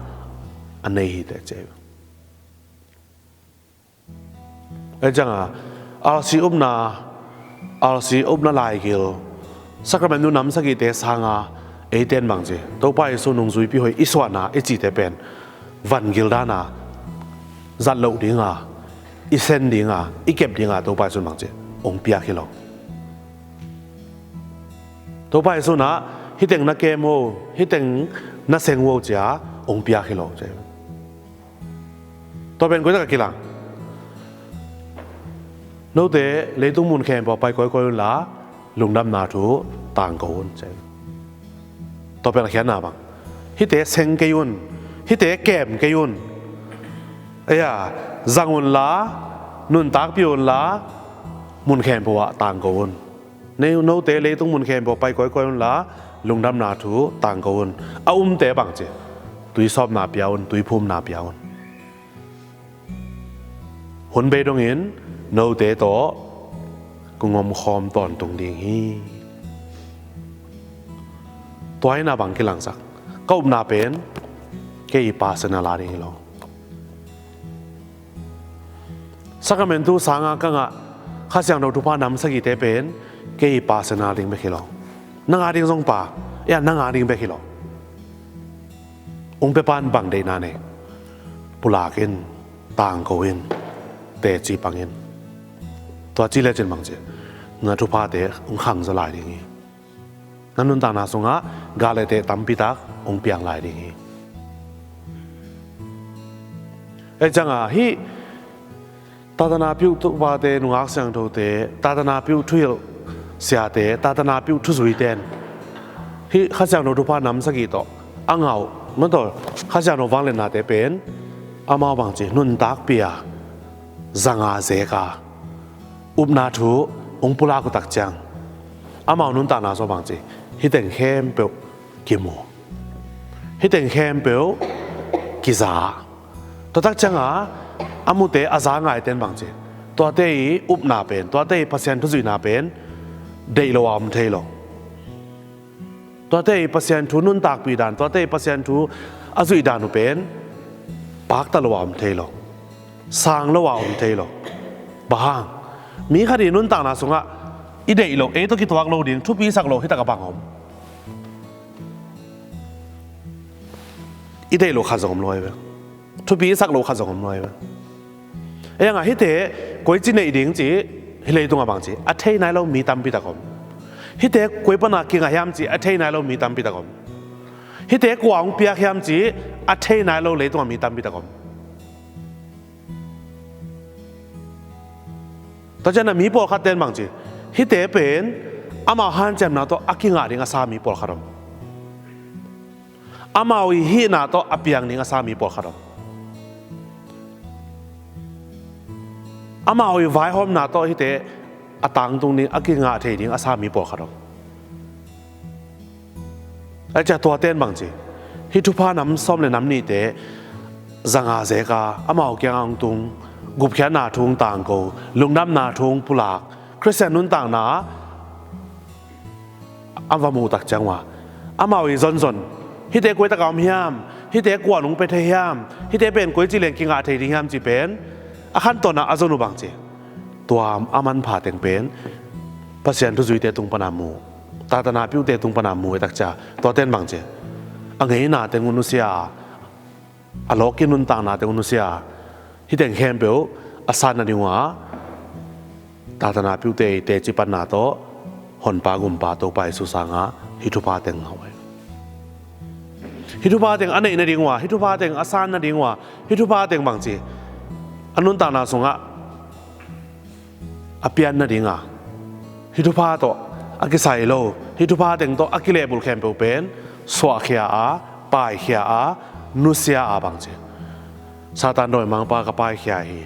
a nei hi teci. Ei cianga R C upna, R C upna laigil, sakramentu namsakihte sanga eiten bang ci Topa Jesu nungzuipi hoih i suahna i cihte pen vangil dana zat loh dinga, i sen dinga, i kep dinga Topa Jesu bang ci hong piak hi lo. Topa Jesu nah hiteng na kem uh, hiteng na seng uh cia hong piak hi lo ci. Tua pen koitak a kilang, note leitung mun khempeuh a pai kawikawi unla lungdamna thu tangko un ci. Tua pen a khiatna bang, hihte seng kei un, hihte kem kei un. Eia, zang unla, nuntakpih unla, mun khempeuh ah tangko un. Note leitung mun khempeuh pai kawikawi unla lungdamna thu tangko un. A umte bang ci, tuisawpna pia un, tuiphumna pia un. Hun bei dongin note tawh kong omkhawm tawntung ding hi. Tua hi na bang kilangsak, ka upna pen kei i personal a ding hi lo. Sakramentu sanga ka ngah Kha Siangtho thupha namsakihte pen kei i personal ding bek hi lo. Nang a ding zong pa, ei a nang a ding bek hi lo. Ung pepan bang deihna nei, pulak in, tangko in, teci pang in. Tua ci lecin bang ci, na thuphate ung khangzaw lai ding hi. Na nuntakna sungah gah le teh tampitak ung piang lai ding hi. Ei cianga hih tatana piuh thupate, nungak siangthote, tatana piuh thuhilh siate, tatana piuh thuzuite in hih Kha Siangtho thupha namsakih tawh a ngah uh, mataw, Kha Siangtho vangliatnate pen amau bang ci nuntakpih a, zanga zeka, upna thu ung pulak uh tak ciang, amau nuntakna sung bang ci hiteng khempeuh kimu, hiteng khempeuh kiza. Tua tak cianga a mute a za ngaiten bang ci, tuate i upna pen, tuate i Pasian thuzuihna pen deih lo a om thei lo. Tuate i Pasian thu nuntakpih dan, tuate i Pasian thu a zuih dan uh pen pakta lo a om thei lo. sang lo a om thei lo. Bang hang? Mi khat i nuntakna sungah i deih loh, ei tawh kituak lo ding, thupi sak lo, hi tak a bang om? I deih loh khat zong om lo hi ve. Thupi i sak loh khat zong om lo hi ve. Ei hang a hihte koici neih ding ci, hih leitungah bang ci, a thei nai lo mi tampi tak om. Hihte koi pana kingah hiam ci, a thei nai lo mi tampi tak om. Hihte kua hong piak hiam ci, a thei nai lo leitungah mi tampi tak om. Tua ciangin a mi pawlkhat ten bang ci, hihte pen amau hanciamna tawh a kingah ding a sa mi pawlkhat om. Amau i hihna tawh a piang ding a sa mi pawlkhat om. Amau i vaihawmna tawh hihte a tangtung ding, a kingah thei ding a sa mi pawlkhat om. Ahih ciang tua ten bang ci, hih thupha nam sawm le nam nihte zanga zeka amau kiangah hong tung, gupkhiatna thu hong tangko, lungdamna thu hong pulak, Khristian nuntakna a va muh tak ciang uh a, amau i zonzon, hihte koi tak a om hiam, hihte kua nung pia thei hiam, hihte pen koici leng kingah thei ding hiam ci pen a khantawn a a zon uh bang ci, tua a manpha teng pen Pasian thuzuite tung pana mu, tatana piute tung pana mu i tak ciang tua ten bang ci, a ngeina teng uh nusia a, a lawk i nuntakna teng uh nusia a, hih teng khempeuh a san nading uh a, tatana piute i teci panna tawh Honpa Gumpa Topa Jesu sangah hih thupha teng ngah uh hi. Hih thupha teng a neih nading uh a, hih thupha teng a san nading uh a, hih thupha teng bang ci, a nuntakna sungah a pian nading a, hih thupha tawh a kisai lo, hih thupha teng tawh a kilehbulh khempeuh pen suahkhia a, paikhia a, nusia a bang ci, Satan dawimangpa ka paikhia hi.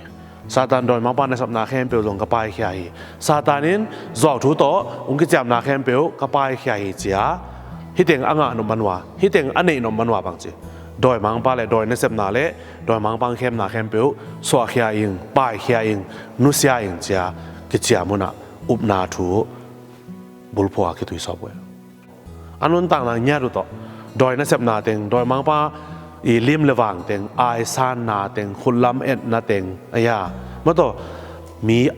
Satan dawimangpa nasepna khempeuh zong ka paikhia hi. Satan in zuauthu tawh hong kiciamna khempeuh ka paikhia hi ci a, hih teng a ngah nop man uh a, hih teng a neih nop man uh a bang ci, dawimangpa le dawi nasepna le dawimangpa hong khemna khempeuh suahkhia ing, paikhia ing, nusia ing ci a kiciam un a upna thu bulphuh a kituisawp uh hi. A nuntakna ngiat uh tawh dawi nasepna teng, dawimangpa i lim le vang teng, aisanna teng, khutlam etna teng, a ya, mawtaw, mi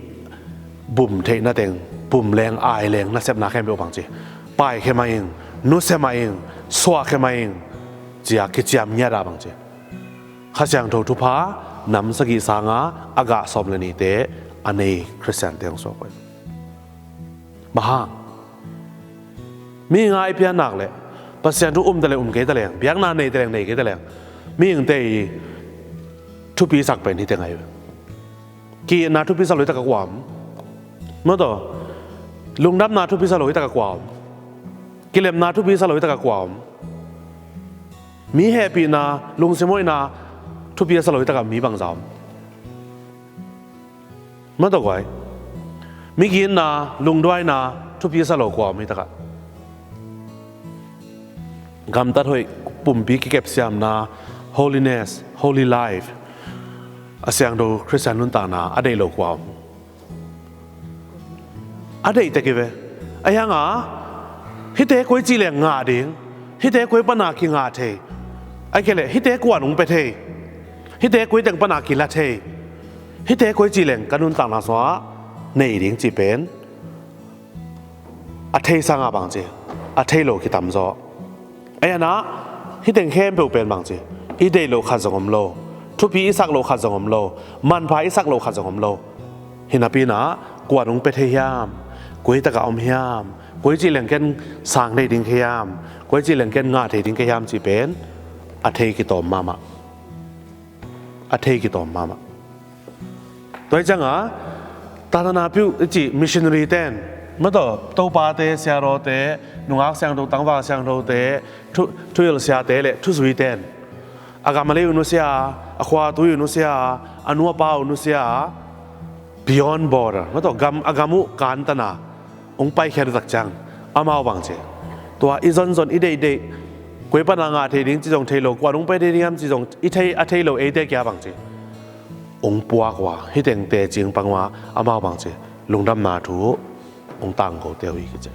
bum theihna teng, bum leng ai leng nasepna khempeuh bang ci, paikhia mah ing, nusia mah ing, suahkhia mah ing ci a kiciam ngiat a bang ci, Kha Siangtho thupha nam sagih sanga a gah sawm le nihte a nei Khristiante hong suak uh hi. Bang hang? Mihing a i pian nak leh Pasian thu um ta leng um kei ta leng, biakna nei ta leng nei kei ta leng, mihingte i thupi sak pen hih teng ahi ve. Ki-itna thupi sa lo hih takah kua om? Mawtaw, lungdamna thupi sa lo hih takah kua om? Kilemna thupi sa lo hih takah kua om? Mi hehpihna, lungsim hoihna thupi a sa lo hih takah mi bangza om? Mawtaw guai, mi ki-itna, lungduaina thupi a sa lo kua om hih takah? Gamtat hoih, pumpi kikepsiamna, holiness, holy life, a siangtho Khristian nuntakna a deih lo kua om? A deih tek hi ve. Ahi hanga hihte koi cih leng ngah ding, hihte koi pana kingah thei, ahih kei leh hihte kua nung pia thei, hihte koi teng pana kila thei, hihte koi cih leng ka nuntakna sungah nei ding cih pen a thei sangah bang ci, a thei lo kitamzaw. Ahi hanga hih teng khempeuh pen bang ci, i deih loh khat zong om lo, thupi i sak loh khat zong om lo, manpha i sak loh khat zong om lo. Hi napi-in ah kua nung pia thei hiam, koi takah om hiam, koi cih leng ken sang thei ding ka hiam, koi cih leng ken ngah thei ding ka hiam cih pen a thei kitawm mahmah. A thei kitawm mahmah. Tua hi cianga tatana piu i cih missionary ten, mawtaw, topate, siarawte, nungak siangtho, tangval siangthote, thu, thuhilh siate le thuzui ten a gam a lei uh nusia a, a khua a tui uh nusia a, a nu a pa uh nusia a, beyond border, mawtaw, gam, a gam uh kantana hong paikhiat uh tak ciang amau bang ci, tua i zonzon, i deihdeih, koi pana ngah thei ding cih zong thei lo, kua nung pia thei ding hiam cih zong i thei, a thei lo eite kia bang ci, hong puak uh a, hih teng teci hong pang uh a, amau bang ci, lungdamna thu hong tangkote uh hi kici.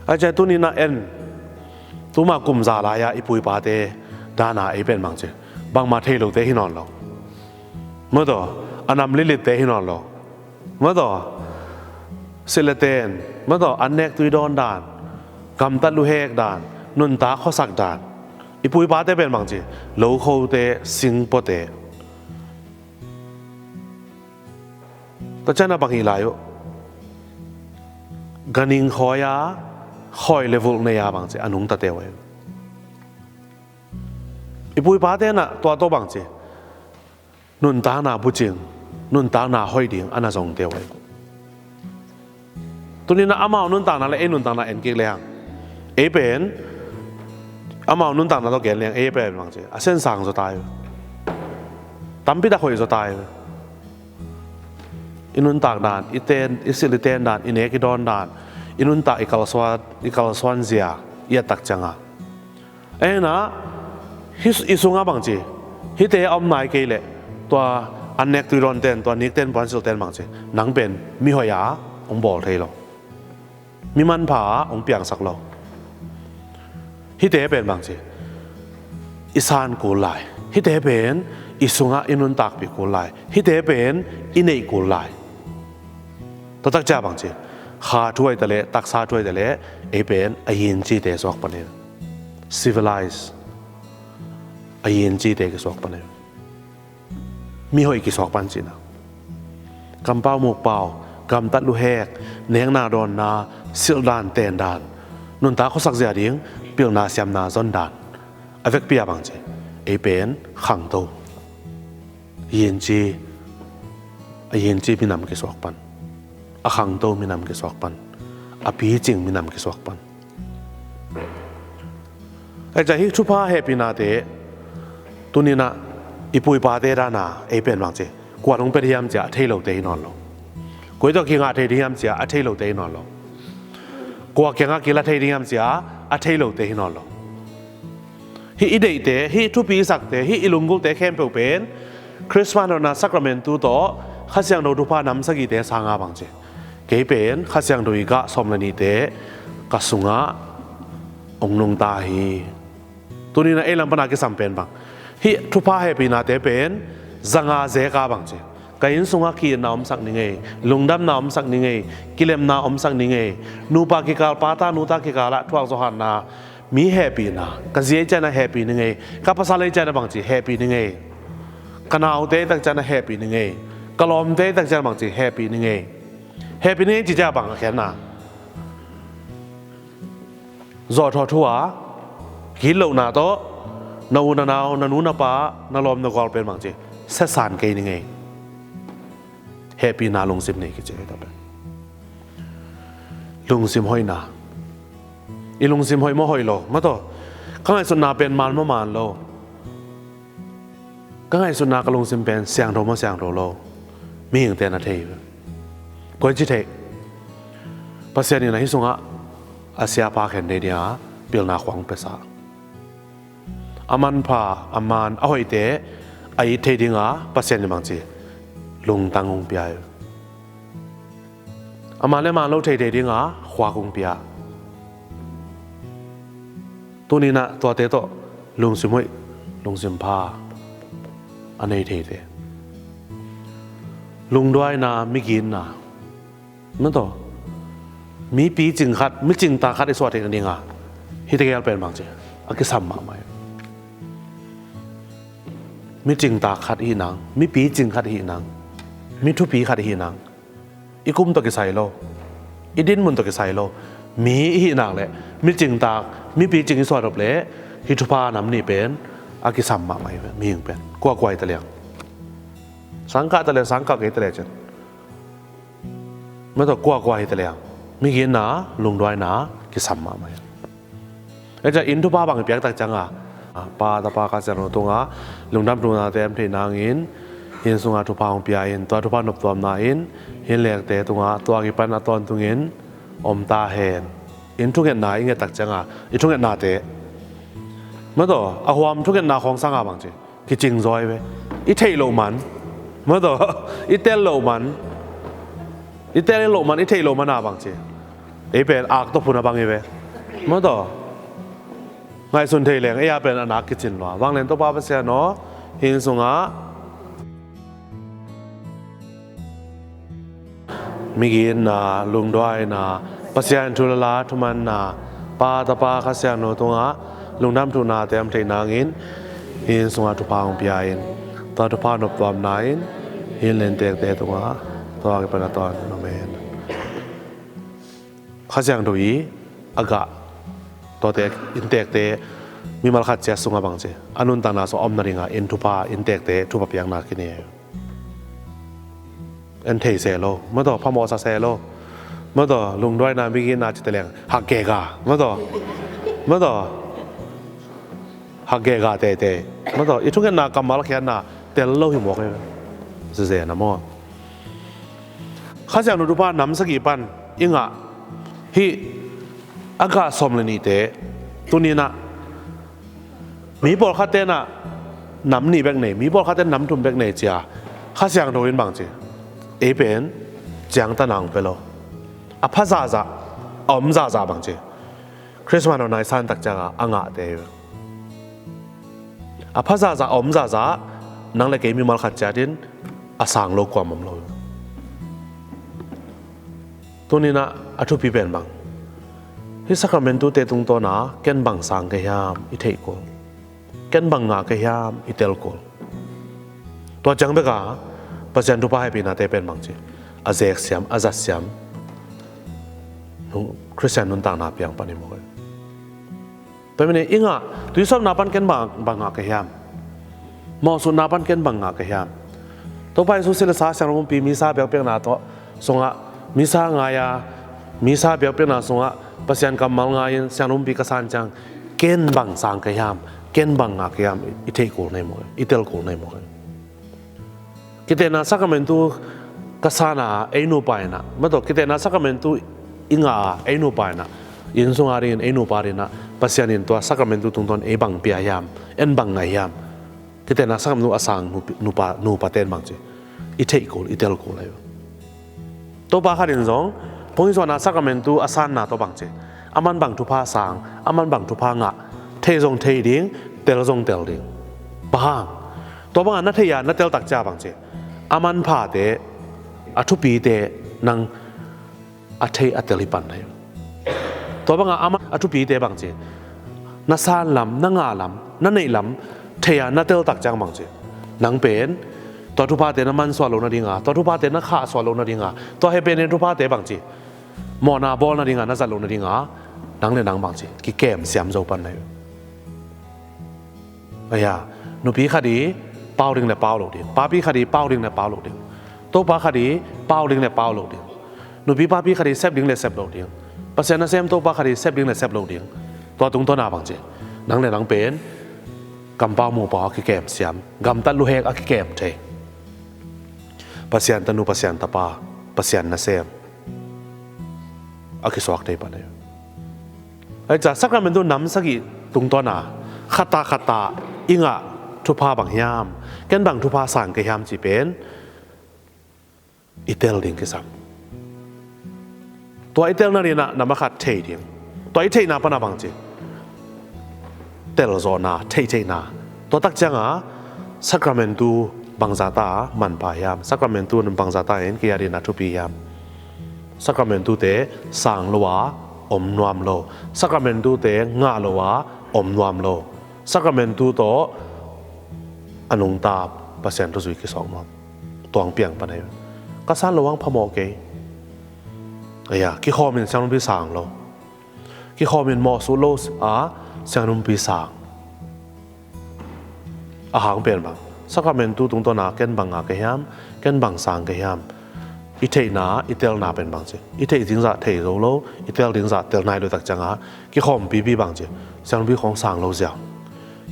Ahih ciang tuni-in ah en, tuma kum za lai-a i pu i pate dana ei pen bang ci, bangmah thei lote hi nawn lo. Mataw, a nam lilitte hi nawn lo. Mataw, silh le ten, mataw, an nek tui dawn dan, gamtat luhek dan, nuntak khuasak dan. I pu i pate pen bangci, lokhote, singpuate. Tua ciangin a bang hi lai uh. Ganhing khawi a, khawi le vulh nei a bangci, a nungtate uh. I pu i pate in ah tua tawh bangci, nuntakna bucing, nuntakna hoih ding a na zongte uh. Tuni-in ah amau nuntakna le ei nuntakna en kik lehang, ei pen amau nuntakna tawh gen lehang ei pen bangci, a sensang zaw ta uh. Tampi tak hoih zaw ta uh. I nuntak dan, i ten, i silh i ten dan, i nek i dawn dan, i nuntak i kalsuan, i kalsuan zia i et tak ciangin. Ei na, hih i sungah bangci, hihte a om nai kei leh, tua an nek tui dawn ten, tua nik ten, puansilh ten bangci, nang pen mihoih a hong bawl thei lo. Mi manpha a hong piangsak lo. Hihte pen bangci, i san kul lai. Hihte pen i sungah i nuntakpih kul lai. Hihte pen i neih kul lai. Tua tak ciang bangci, kha thu ahi ta leh, taksa thu ahi ta leh, ei pen a yincite suak pan hi. Civilize. A yincite kisuak pan hi. Mihoih kisuak pan cihna. Kampau mukpau, gamtat luhek, nekna dawnna, silh dan, ten dan, nuntak khuasak zia ding, pilna siamna zon dan. A vekpi a bangci, ei pen khangto. Yinci, a yinci minam kisuak pan. A khangto minam kisuak pan. A picing minam kisuak pan. Ahi ciang hih thupha hehpihnate, tuni-in ah i pu i pate dan a ei pen bangci, kua hong pia ding hiam ci-a a thei lote hi nawn lo. Koi tawh kingah thei ding hiam ci-a a thei lote hi nawn lo. Kua kiangah kila thei ding hiam ci-a a thei lote hi nawn lo. Hih i deihte, hih thupi i sakte, hih i lunggulhte khempeuh pen Christmas nopna sacrament tu tawh Kha Siangtho thupha nam sagihte sang a bangci, kei pen Kha Siangtho i gah sawm le nihte ka sungah hong nungta hi. Tuni-in ah ei lam pan a kisam pen bang, hih thupha hehpihnate pen zanga zeka bangci, ka inn sungah ki-itna omsak ning ei, lungdamna omsak ning ei, kilemna omsak ning ei, nupa kikal, pata nuta kikal ah thuakzawhhatna, mi hehpihna, ka zi ei ciangin ah hehpih ning ei, ka pasal ei ciangin ah bangci hehpih ning ei, ka naute ei tak ciangin ah hehpih ning ei, ka lawmte ei tak ciangin ah bangci hehpih ning ei. Hehpih ning ei ci ciang bang a khenna, zawhthawh thu a, gitlohna tawh na u na nau, na nu na pa, na lawm na gual pen bangci siasan kei ning ei. Hehpihna lungsim nei kici hi ta pen. Lungsim hoihna. I lungsim hoih maw, hoih lo maw, tawh ka ngaihsutna pen man maw, man lo. Ka ngaihsutna, ka lungsim pen siangtho maw, siangtho lo. Mihingte na thei hi. Koici thei? Pasian in ah hih sungah a siapa khen thei ding a pilna khuang pia sa. A manpha, a man, a hoihte a it thei ding a Pasian in bangci, lungtang hong pia hi. A man le man lo thei thei ding a khuak hong pia. Tuni-in ah tuate tawh lungsim hoih, lungsim pha a nei theite. Lungduaina, miginna, maw, tawh mi picing khat, mi cingtak khat i suah theihna ding a hihte gel pen bangci, a kisam mahmah hi. Mi cingtak khat i hih nang, mi picing khat i hih nang, mi thupi khat i hih nang, i kum tawh kisai lo, i dinmun tawh kisai lo, mi i hih nak leh mi cingtak, mi picing i suah dop leh hih thupha nam nih pen a kisam mahmah hi. Mihing pen kuakua hi ta leng, sangkah ta leh, sangkah kei ta leh cin, maw, tawh kuakua hi ta leng, miginna, lungduaina kisam mahmah hi. Ahi ciang inn thupha bang i piak tak ciang a, Pa, Tapa, Kha Siangtho tungah lungdam thunate om theih nangin, inn sungah thupha hong pia in, tua thupha noptuamna in hih lekte tungah tua kipan a tawntungin om ta hen. Inn thungetna i nget tak ciang a, i thungetnate, maw, tawh a huam thungetna khawng sang a bangci, kicing zaw hi ve. I theih loh man, maw, tawh i tel loh man, i tel loh man, i theih loh man a bangci, ei pen ak tawh phun a bang hi ve, maw, tawh. Ngaihsun thei leng ei a pen a nak kicin lua. Vanglian Topa Pasian aw, Hih sungah migitna, lungduaina, Pasian thu le la thumanna, Pa, Tapa, Kha Siangtho tungah lungdam thuhnate om theih nangin hih sungah thupha hong pia in, tua thupha noptuamna in hih inntekte tungah tua kipan a tawn. Amen. Kha Siangtho i a gah tuate inntekte mimal khat ciat sungah bangci a nuntakna sungah om nadingah inn thupha, inntekte thupha piakna kinei. En thei se lo, mataw, phamawh sa se lo, mataw, lungduaina, migitna cite leng hak gega, mataw, mataw, hak gega teitei, mataw, i thungetna kammal khiatna tel lo hi mawk e. Zizena maw? Kha Siangtho thupha nam sagih pan i ngah hih a gah sawm le nihte tuninah mi pawlkhat tenah nam nih bek nei, mi pawlkhat ten nam thum bek nei cia Kha Siangtho in bangci ei pen ciangtan a hong pia lo. A pha zahzah, a om zahzah bangci Christmas nawn nai san tak ciangah a ngahte hi. A pha zahzah, a om zahzah, nang le kei mimal khat ciatin a sang lo kuam om lo. Tuninah a thupi pen bang, hih sakramentute tungtawna ken bang sang ka hiam i theih kul, ken bang ngah ka hiam i tel kul. Tua ciang beka Pasian thupha hehpihnate pen bangci a zeksiam, a zatsiam Khristian nuntakna piang pan hi mawk e. Tua hi manin i ngah tuisawpna pan ken bang, bang ngah ka hiam? Mawhsutna pan ken bang ngah ka hiam? Topa Jesu si le sa, siangtho pumpi, misa biakpiakna tawh sungah, misa ngai-a, misa biakpiakna sungah Pasian kammal ngai-in siangtho pumpi ka san ciang ken bang sang ka hiam, ken bang ngah ka hiam i theih kul nei mawk e, i tel kul nei mawk e. Kitehna sakramentu ka sana ei nupa inah, mataw, kitehna sakramentu i ngah a ei nupa inah, inn sunga dingin ei nupa dinah Pasian in tua sakramentu tungtawn ei bang pia hiam, en bang ngah hiam? Kitehna sakramentu a sang nupi, nupa, nupa ten bangci i theih kul, i tel kul ahi. Topa khat in zong hong i zuahna sakramentu a sanna tawh bangci, aman bang thupha sang, aman bang thupha ngah, thei zong thei ding, tel zong tel ding. Bang hang? Tua bangah na thei a na tel tak cia bangci a manphate, a thupite nang a thei a tel hi pan ahi. Tua bangah aman a thupite bangci na san lam, na ngah lam, na neih lam thei a na tel tak ciang bangci nang pen tua thuphate na mansuah loh nadinga, tua thuphate na khahsuah loh nadinga, tua hehpihna thuphate bangci mawhna bawl nadinga na zat loh nadinga nang le nang bangci kikem siam zo pan ahi. Aya, nupi khat i pau ding le pau lo ding, papi khat i pau ding le pau lo ding, Topa khat i pau ding le pau lo ding, nupi papi khat i sep ding le sep lo ding, Pasian nasem Topa khat i sep ding le sep lo ding. Tua tungtawna bangci nang le nang pen kampau mupau a kikem siam, gamtat luhek a kikem thei, Pasian tanu, Pasian tapa, Pasian nasem a kisuak thei pan ahi. Ahi ca sakramentu nam sagih tungtawna khata khata i ngah thupha bang hiam, ken bang thupha sang ka hiam cih pen i tel ding kisam. Tua i telna dinah nam a khat thei ding. Tua i theihna pana bangci telzawhna, theihtheihna. Tua tak cianga sakramentu bangzata manpha hiam, sakramentu bangzata in kei a dinah thupi hiam? Sakramentute sang lo a om nuam lo, sakramentute ngah lo a om nuam lo, sakramentu tawh a nungta Pasian thuzui kisawk nuam. Tuang piang pan ahi. Ka san lo ang phamawh kei. Aya, kikhawmin siangthopi sang lo, kikhawmin mawhsuh lo a siangthopi sang. A hang pen bang, sakramentu tungtawna ken bang ngah ka hiam, ken bang sang ka hiam? I theihna, i telna pen bangci, i theih dingzah thei zo lo, i tel dingzah tel nai lo tak cianga kikhawm pipi bangci siangthopi khawng sang lo ziau,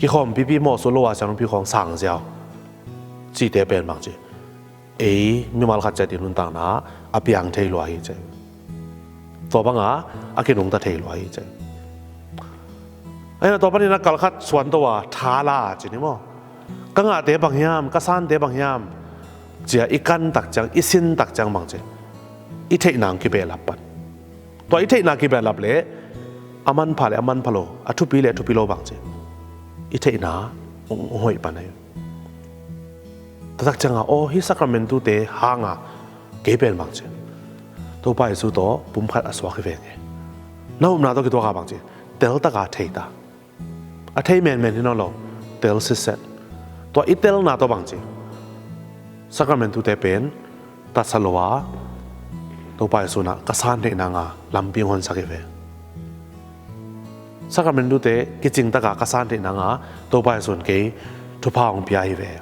kikhawm pipi mawhsuh lo a siangthopi khawng sang ziau cihte pen bangci ei mimal khat ciat i nuntakna a piang thei lua hi cei. Tua banga a kinungta thei lua hi cei. Aina tua panin a kalkhat suanto a thala ci ni maw? Ka ngahte bang hiam, ka sante bang hiam cia i kan tak ciang, i sin tak ciang bangci i theihna hong kibehlap pan. Tua i theihna kibehlap le a manpha le a manpha lo, a thupi le a thupi lo bangci i theihna hong hoih pan ahi. Taktak cianga aw, hih sacramentu te hanga kei pen bangci, Topa Jesu tawh pumkhat a suak hi veng hi. Na upna tawh kituaka bangci, teltaka thei ta. A thei menmen hi nawn lo, tel sitset. Tua i telna tawh bangci, sacramentu te pen tatsa lo a, Topa Jesu in ah ka san theih nanga lampi hong honsak hi ve. Sacramentu te kicing taka ka san theih nanga Topa Jesu in kei thupha hong pia hi ve.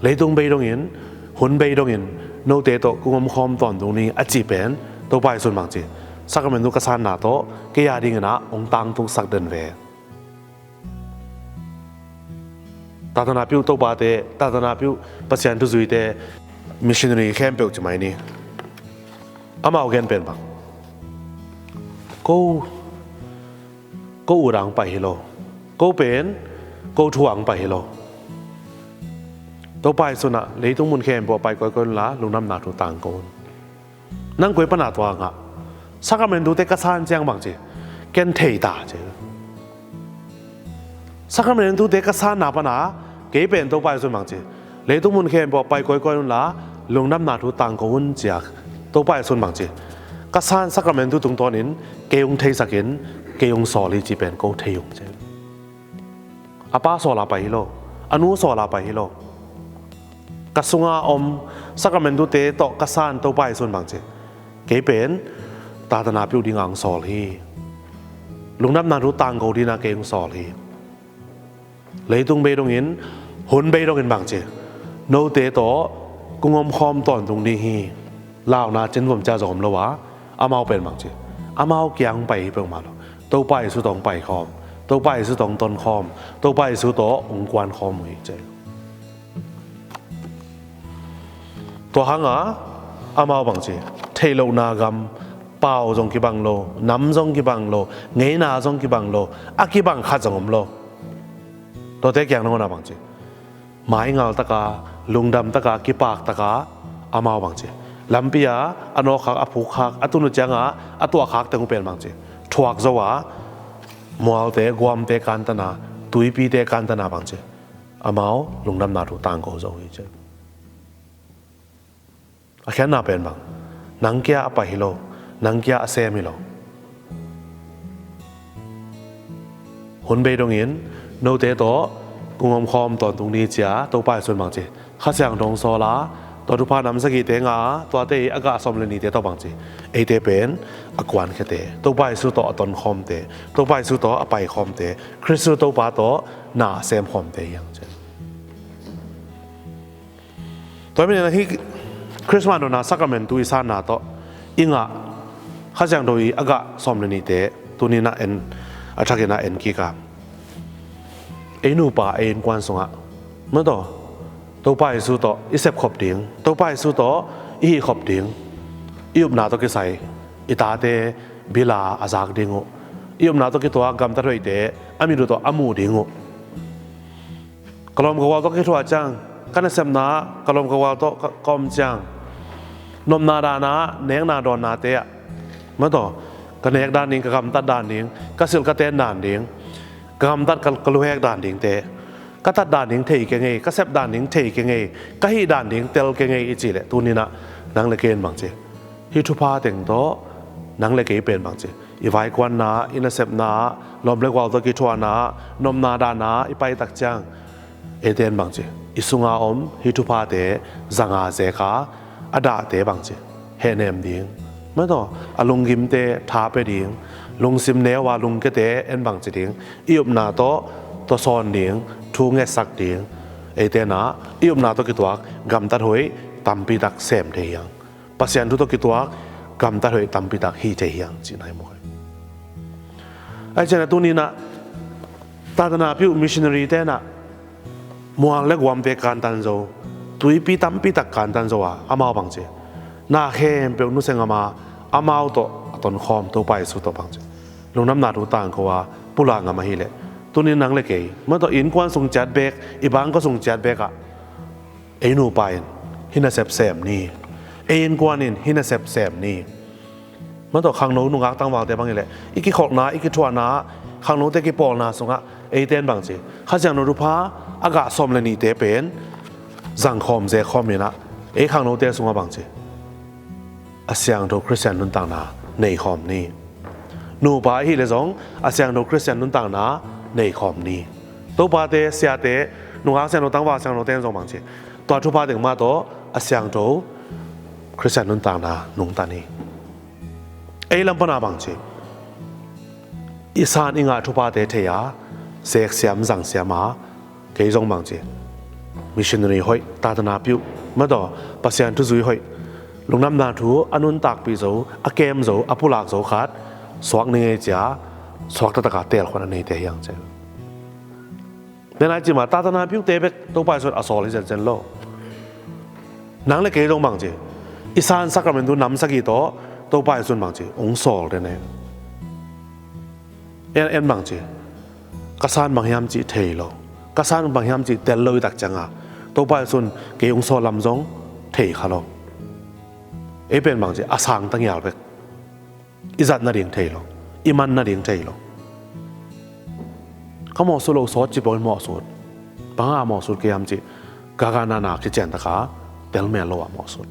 Leitung bei dongin, hun bei dongin note tawh kong omkhawm tawntung ni a cih pen Topa Jesu in bangci, sacramentu ka sanna tawh kei a dingin ah hong tangtungsak den ve. Tatana piu topate, tatana piu Pasian thuzuite, missionary khempeuh ci mai ni. Amau gen pen bang, ko, ko ut ang pai hi lo, ko pen ko thu ang pai hi lo. Topa Jesu in ah leitung mun khempeuh a pai kawikawi unla, lungdamna thu tangko un. Nang koi pana tua ngah? Sacramentu te ka san ciang bangci, ken thei ta ci. Sacramentu te ka sanna pana kei pen Topa Jesu in bangci, leitung mun khempeuh a pai kawikawi unla, lungdamna thu tangko un cia Topa Jesu in bangci, ka san sacramentu tungtawnin kei hong theisakin, kei hong sawl hi ci pen ko thei ung ci. A pa sawla pai hi lo, a nu sawla pai hi lo. Ka sunga om sacramentu te tawh ka san Topa Jesu in bangci, kei pen tatana piu dinga hong sawl hi. Lungdamna thu tangko dina kei hong sawl hi. Leitung bei dongin, hun bei dongin bangci, note tawh kong omkhawm tawntung ding hi. Launa cin vom cia zong om lo a, amau pen bangci, amau kiang pai hi peuhmah lo. Topa Jesu tawh hong paikhawm, Topa Jesu tawh hong tonkhawm, Topa Jesu tawh hong kuankhawm uh hi ci. Tua hanga amau bangci, theih lohna gam, pau zong kibang lo, nam zong kibang lo, ngeina zong kibang lo, a kibang khat zong om lo. Tuate kiang nangona bangci, maingal taka, lungdam taka, kipak taka amau bangci, lampi a a nawkkhak, a phukkhak, a tun uh cianga a tuahkhak teng uh pen bangci, thuak zo a, mualte, guamte kantana, tuipite kantana bangci, amau lungdamna thu tangko zo hi ci. A khiatna pen bang, nang kia a pai hi lo, nang kia a sem hi lo. Hun bei dongin note tawh kong omkhawm tawntung ni cia Topa Jesu in bangci, Kha Siangtho hong sawl a, tua thupha nam sagihte ngah a, tuate i a gah sawm le nihte tawh bangci, eite pen a kuankhiate, Topa Jesu tawh a tonkhawmte, Topa Jesu tawh a paikhawmte, Khristu Topa tawh na a semkhawmte hi hang ci. Tua hi manin hih Christmas dona sacramentu i sanna tawh i ngah Kha Siangtho i a gah sawm le nihte tuni-in ah en, a thakin ah en kik a, ei nupa ei innkuan sungah, mataw, Topa Jesu tawh i sepkhop ding, Topa Jesu tawh i hihkhop ding, i upna tawh kisai i tate bila a zak ding uh, i upna tawh kituak gamtat hoihte a mit uh tawh a muh ding uh. Ka lawm ka gual tawh kithuah ciang, ka nasepna ah ka lawm ka gual tawh ka, ka om ciang, nopna dana, nekna dawnnate ah, mataw, ka nek dan ding, ka gamtat dan ding, ka silh ka ten dan ding, ka gamtat ka, ka luhek dan dingte, ka tat dan ding thei kei ngei, ka sep dan ding thei kei ngei, ka hih dan ding tel kei ngei i cih leh tuni-in ah nang le kei in bangci, hih thupha teng tawh nang le kei pen bangci, i vaikuanna, i nasepna, lawm le gual tawh kithuahna, nopna dana i paitak ciang, eite in bangci, i sunga om hih thuphate zanga zeka a dahte bangci, hehnem ding, mataw, a lunggimte tha pia ding, lungsim neu a lungkiate en bangci ding, i upna tawh tawsawn ding, thu ngetsak ding, eite in ah i upna tawh kituak gamtat hoih tampi tak sem thei hi hang. Pasian thu tawh kituak gamtat hoih tampi tak hih thei hi hang cihna hi maw. Ahih ciangin ah tuni-in ah tatana piu missionary-te in ah mual le guamte kantan zo, tuipi tampi tak kantan zo a, amau bangci, na khempeuh nusia ngam a, amau tawh a tonkhawm Topa Jesu tawh bangci, lungdamna thu tangko a, pulak ngam ahih leh, tuni-in nang le kei, mataw, i innkuan sung ciat beek, i bangkua sung ciat beek ah, ei nupa in hih nasep sem ni, ei innkuan in hih nasep sem ni. Mataw, khangno nungak tangvalte bang hi leh, i kikholhna, i kithuahna, khangnote kipawlna sungah eite in bangci, Kha Siangtho thupha a gah sawm le nihte pen zangkhawm, zekhawm inah, ei khangnote sungah bangci, a siangtho Khristian nuntakna neikhawm ni. Nupa ahih leh zong a siangtho Khristian nuntakna neikhawm ni. Topate, siate, nungak siangtho, tangval siangthote in zong bangci, tua thupha teng mah tawh a siangtho Khristian nuntakna nungta ni. Ei lam pana bangci, i san i ngah thuphate thei a, zeksiam zangsiam a, kei zong bangci, missionary hoih, tatana piuh, mataw, Pasian thuzui hoih, lungdamna thu a nuntakpih zo, a kem zo, a pulak zo khat suak ni ngei cia, suak taktak a teelkhuan a neite hi hang cia. Denai cima tatana piuhte bek Topa Jesu'n a sawl hi zenzen lo. Nang le kei zong bangci, i san sakramentu nam sagih tawh Topa Jesu'n bangci hong sawl den e. En, en bangci, ka san bang hiam cih thei lo, ka san bang hiam cih tel lo i tak ciangah Topa Jesu'n kei hong sawl lam zong thei kha lo. Ei pen bangci, a sang tangial bek. I zat nading thei lo, i man nading thei lo. Ka mawhsut lo, sawt cipawng in mawhsut. Bang a mawhsut kei hiam cih, gagana na kician taka telmel lo a mawhsut.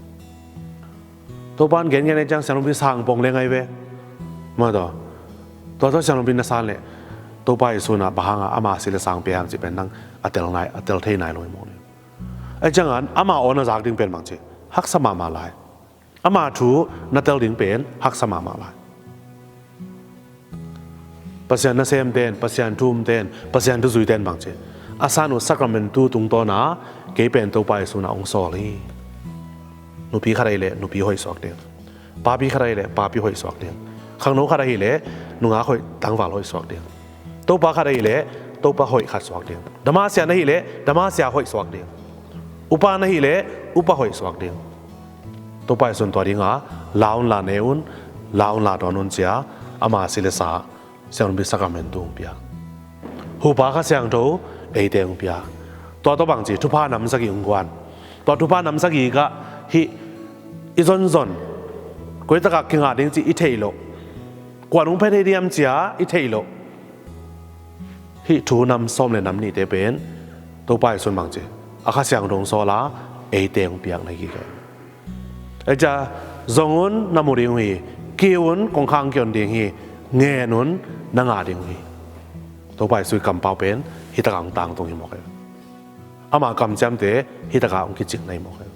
Topa'n gengen ei ciang siangthopi sang pong le ngai ve. Mataw, tua tawh siangthopi na san leh Topa Jesu'n bang hanga ama si le sang pia hiam cih pen nang a tel nai, a tel thei nai lo hi mawk ni. Ei ciangah ama aw na zak ding pen bangci, haksa mahmah lai. Ama thu na tel ding pen haksa mahmah lai. Pasian nasemten, Pasian thu-umten, Pasian thuzuiten bangci, a san uh sakramentu tungtawna kei pen Topa Jesu'n hong sawl hi. Nupi khat ahih leh nupi hoih suak ding, papi khat ahih leh papi hoih suak ding, khangno khat ahih leh nungak hoih, tangval hoih suak ding, Topa khat ahih leh Topa hoih khat suak ding, damasia na hih leh damasia hoih suak ding, upa na hih leh upa hoih suak ding. Topa Jesu'n tua dinga, la un, la ne un, la un, la dawn un cia, ama si le sa, siangthopi sakramentu hong pia. Hupa Kha Siangtho eite hong pia. Tua tawh bangci, thupha nam sagih hong guan. Tua thupha nam sagih kah hih i zonzon, koi takah kingah ding cih i theih loh, kua'n hong pia thei diam cia i theih loh, hih thu nam sawm le nam nihte pen Topa Jesu'n bangci, a Kha Siangtho hong sawl a, eite hong piak na hi kei. Ei cia, zong un, na mu ding uh hi. Kiu un, kongkhak kion ding hi. Ngen un, na ngah ding uh hi. Topa Jesu'n kampau pen hih takah hong tangtung hi mawk hi. Ama kamciamte hih takah hong kicing na hi mawk hi.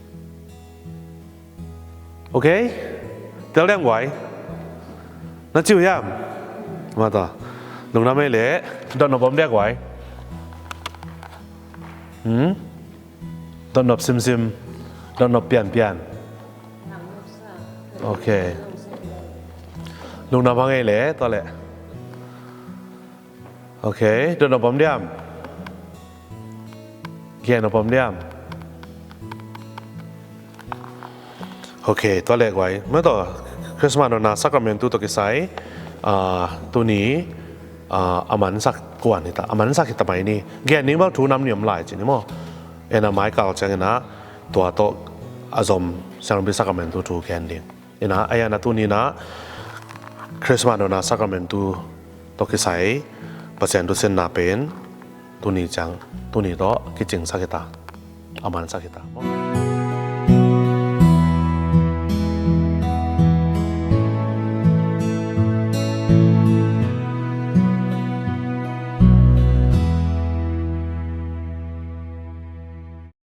Ok? Tel diam guai? Na ci uh hiam? Mataw, lungdam ei leh. Dotnop om diam guai? Hmm? Dotnop simsim, dotnop pianpian. Ok. Lungdam hang ei leh, tua leh. Ok, dotnop om diam? Gennop om diam? Ok, tua leh guai. Mataw, Christmas nona sakramentu tawh kisai, ah, tuni, ah, a mansak kuan hi ta, a mansak hi ta mai ni. Gen ni bel thu nam nih om lai ci ni maw. Ena mai kal ciang ena tua tawh a zom siangthopi sakramentu thu gen ding. Ena, a iana tuni na Christmas nona sakramentu tawh kisai Pasian thusinna pen tuni ciang, tuni tawh kicingsak hi ta, a mansak hi ta.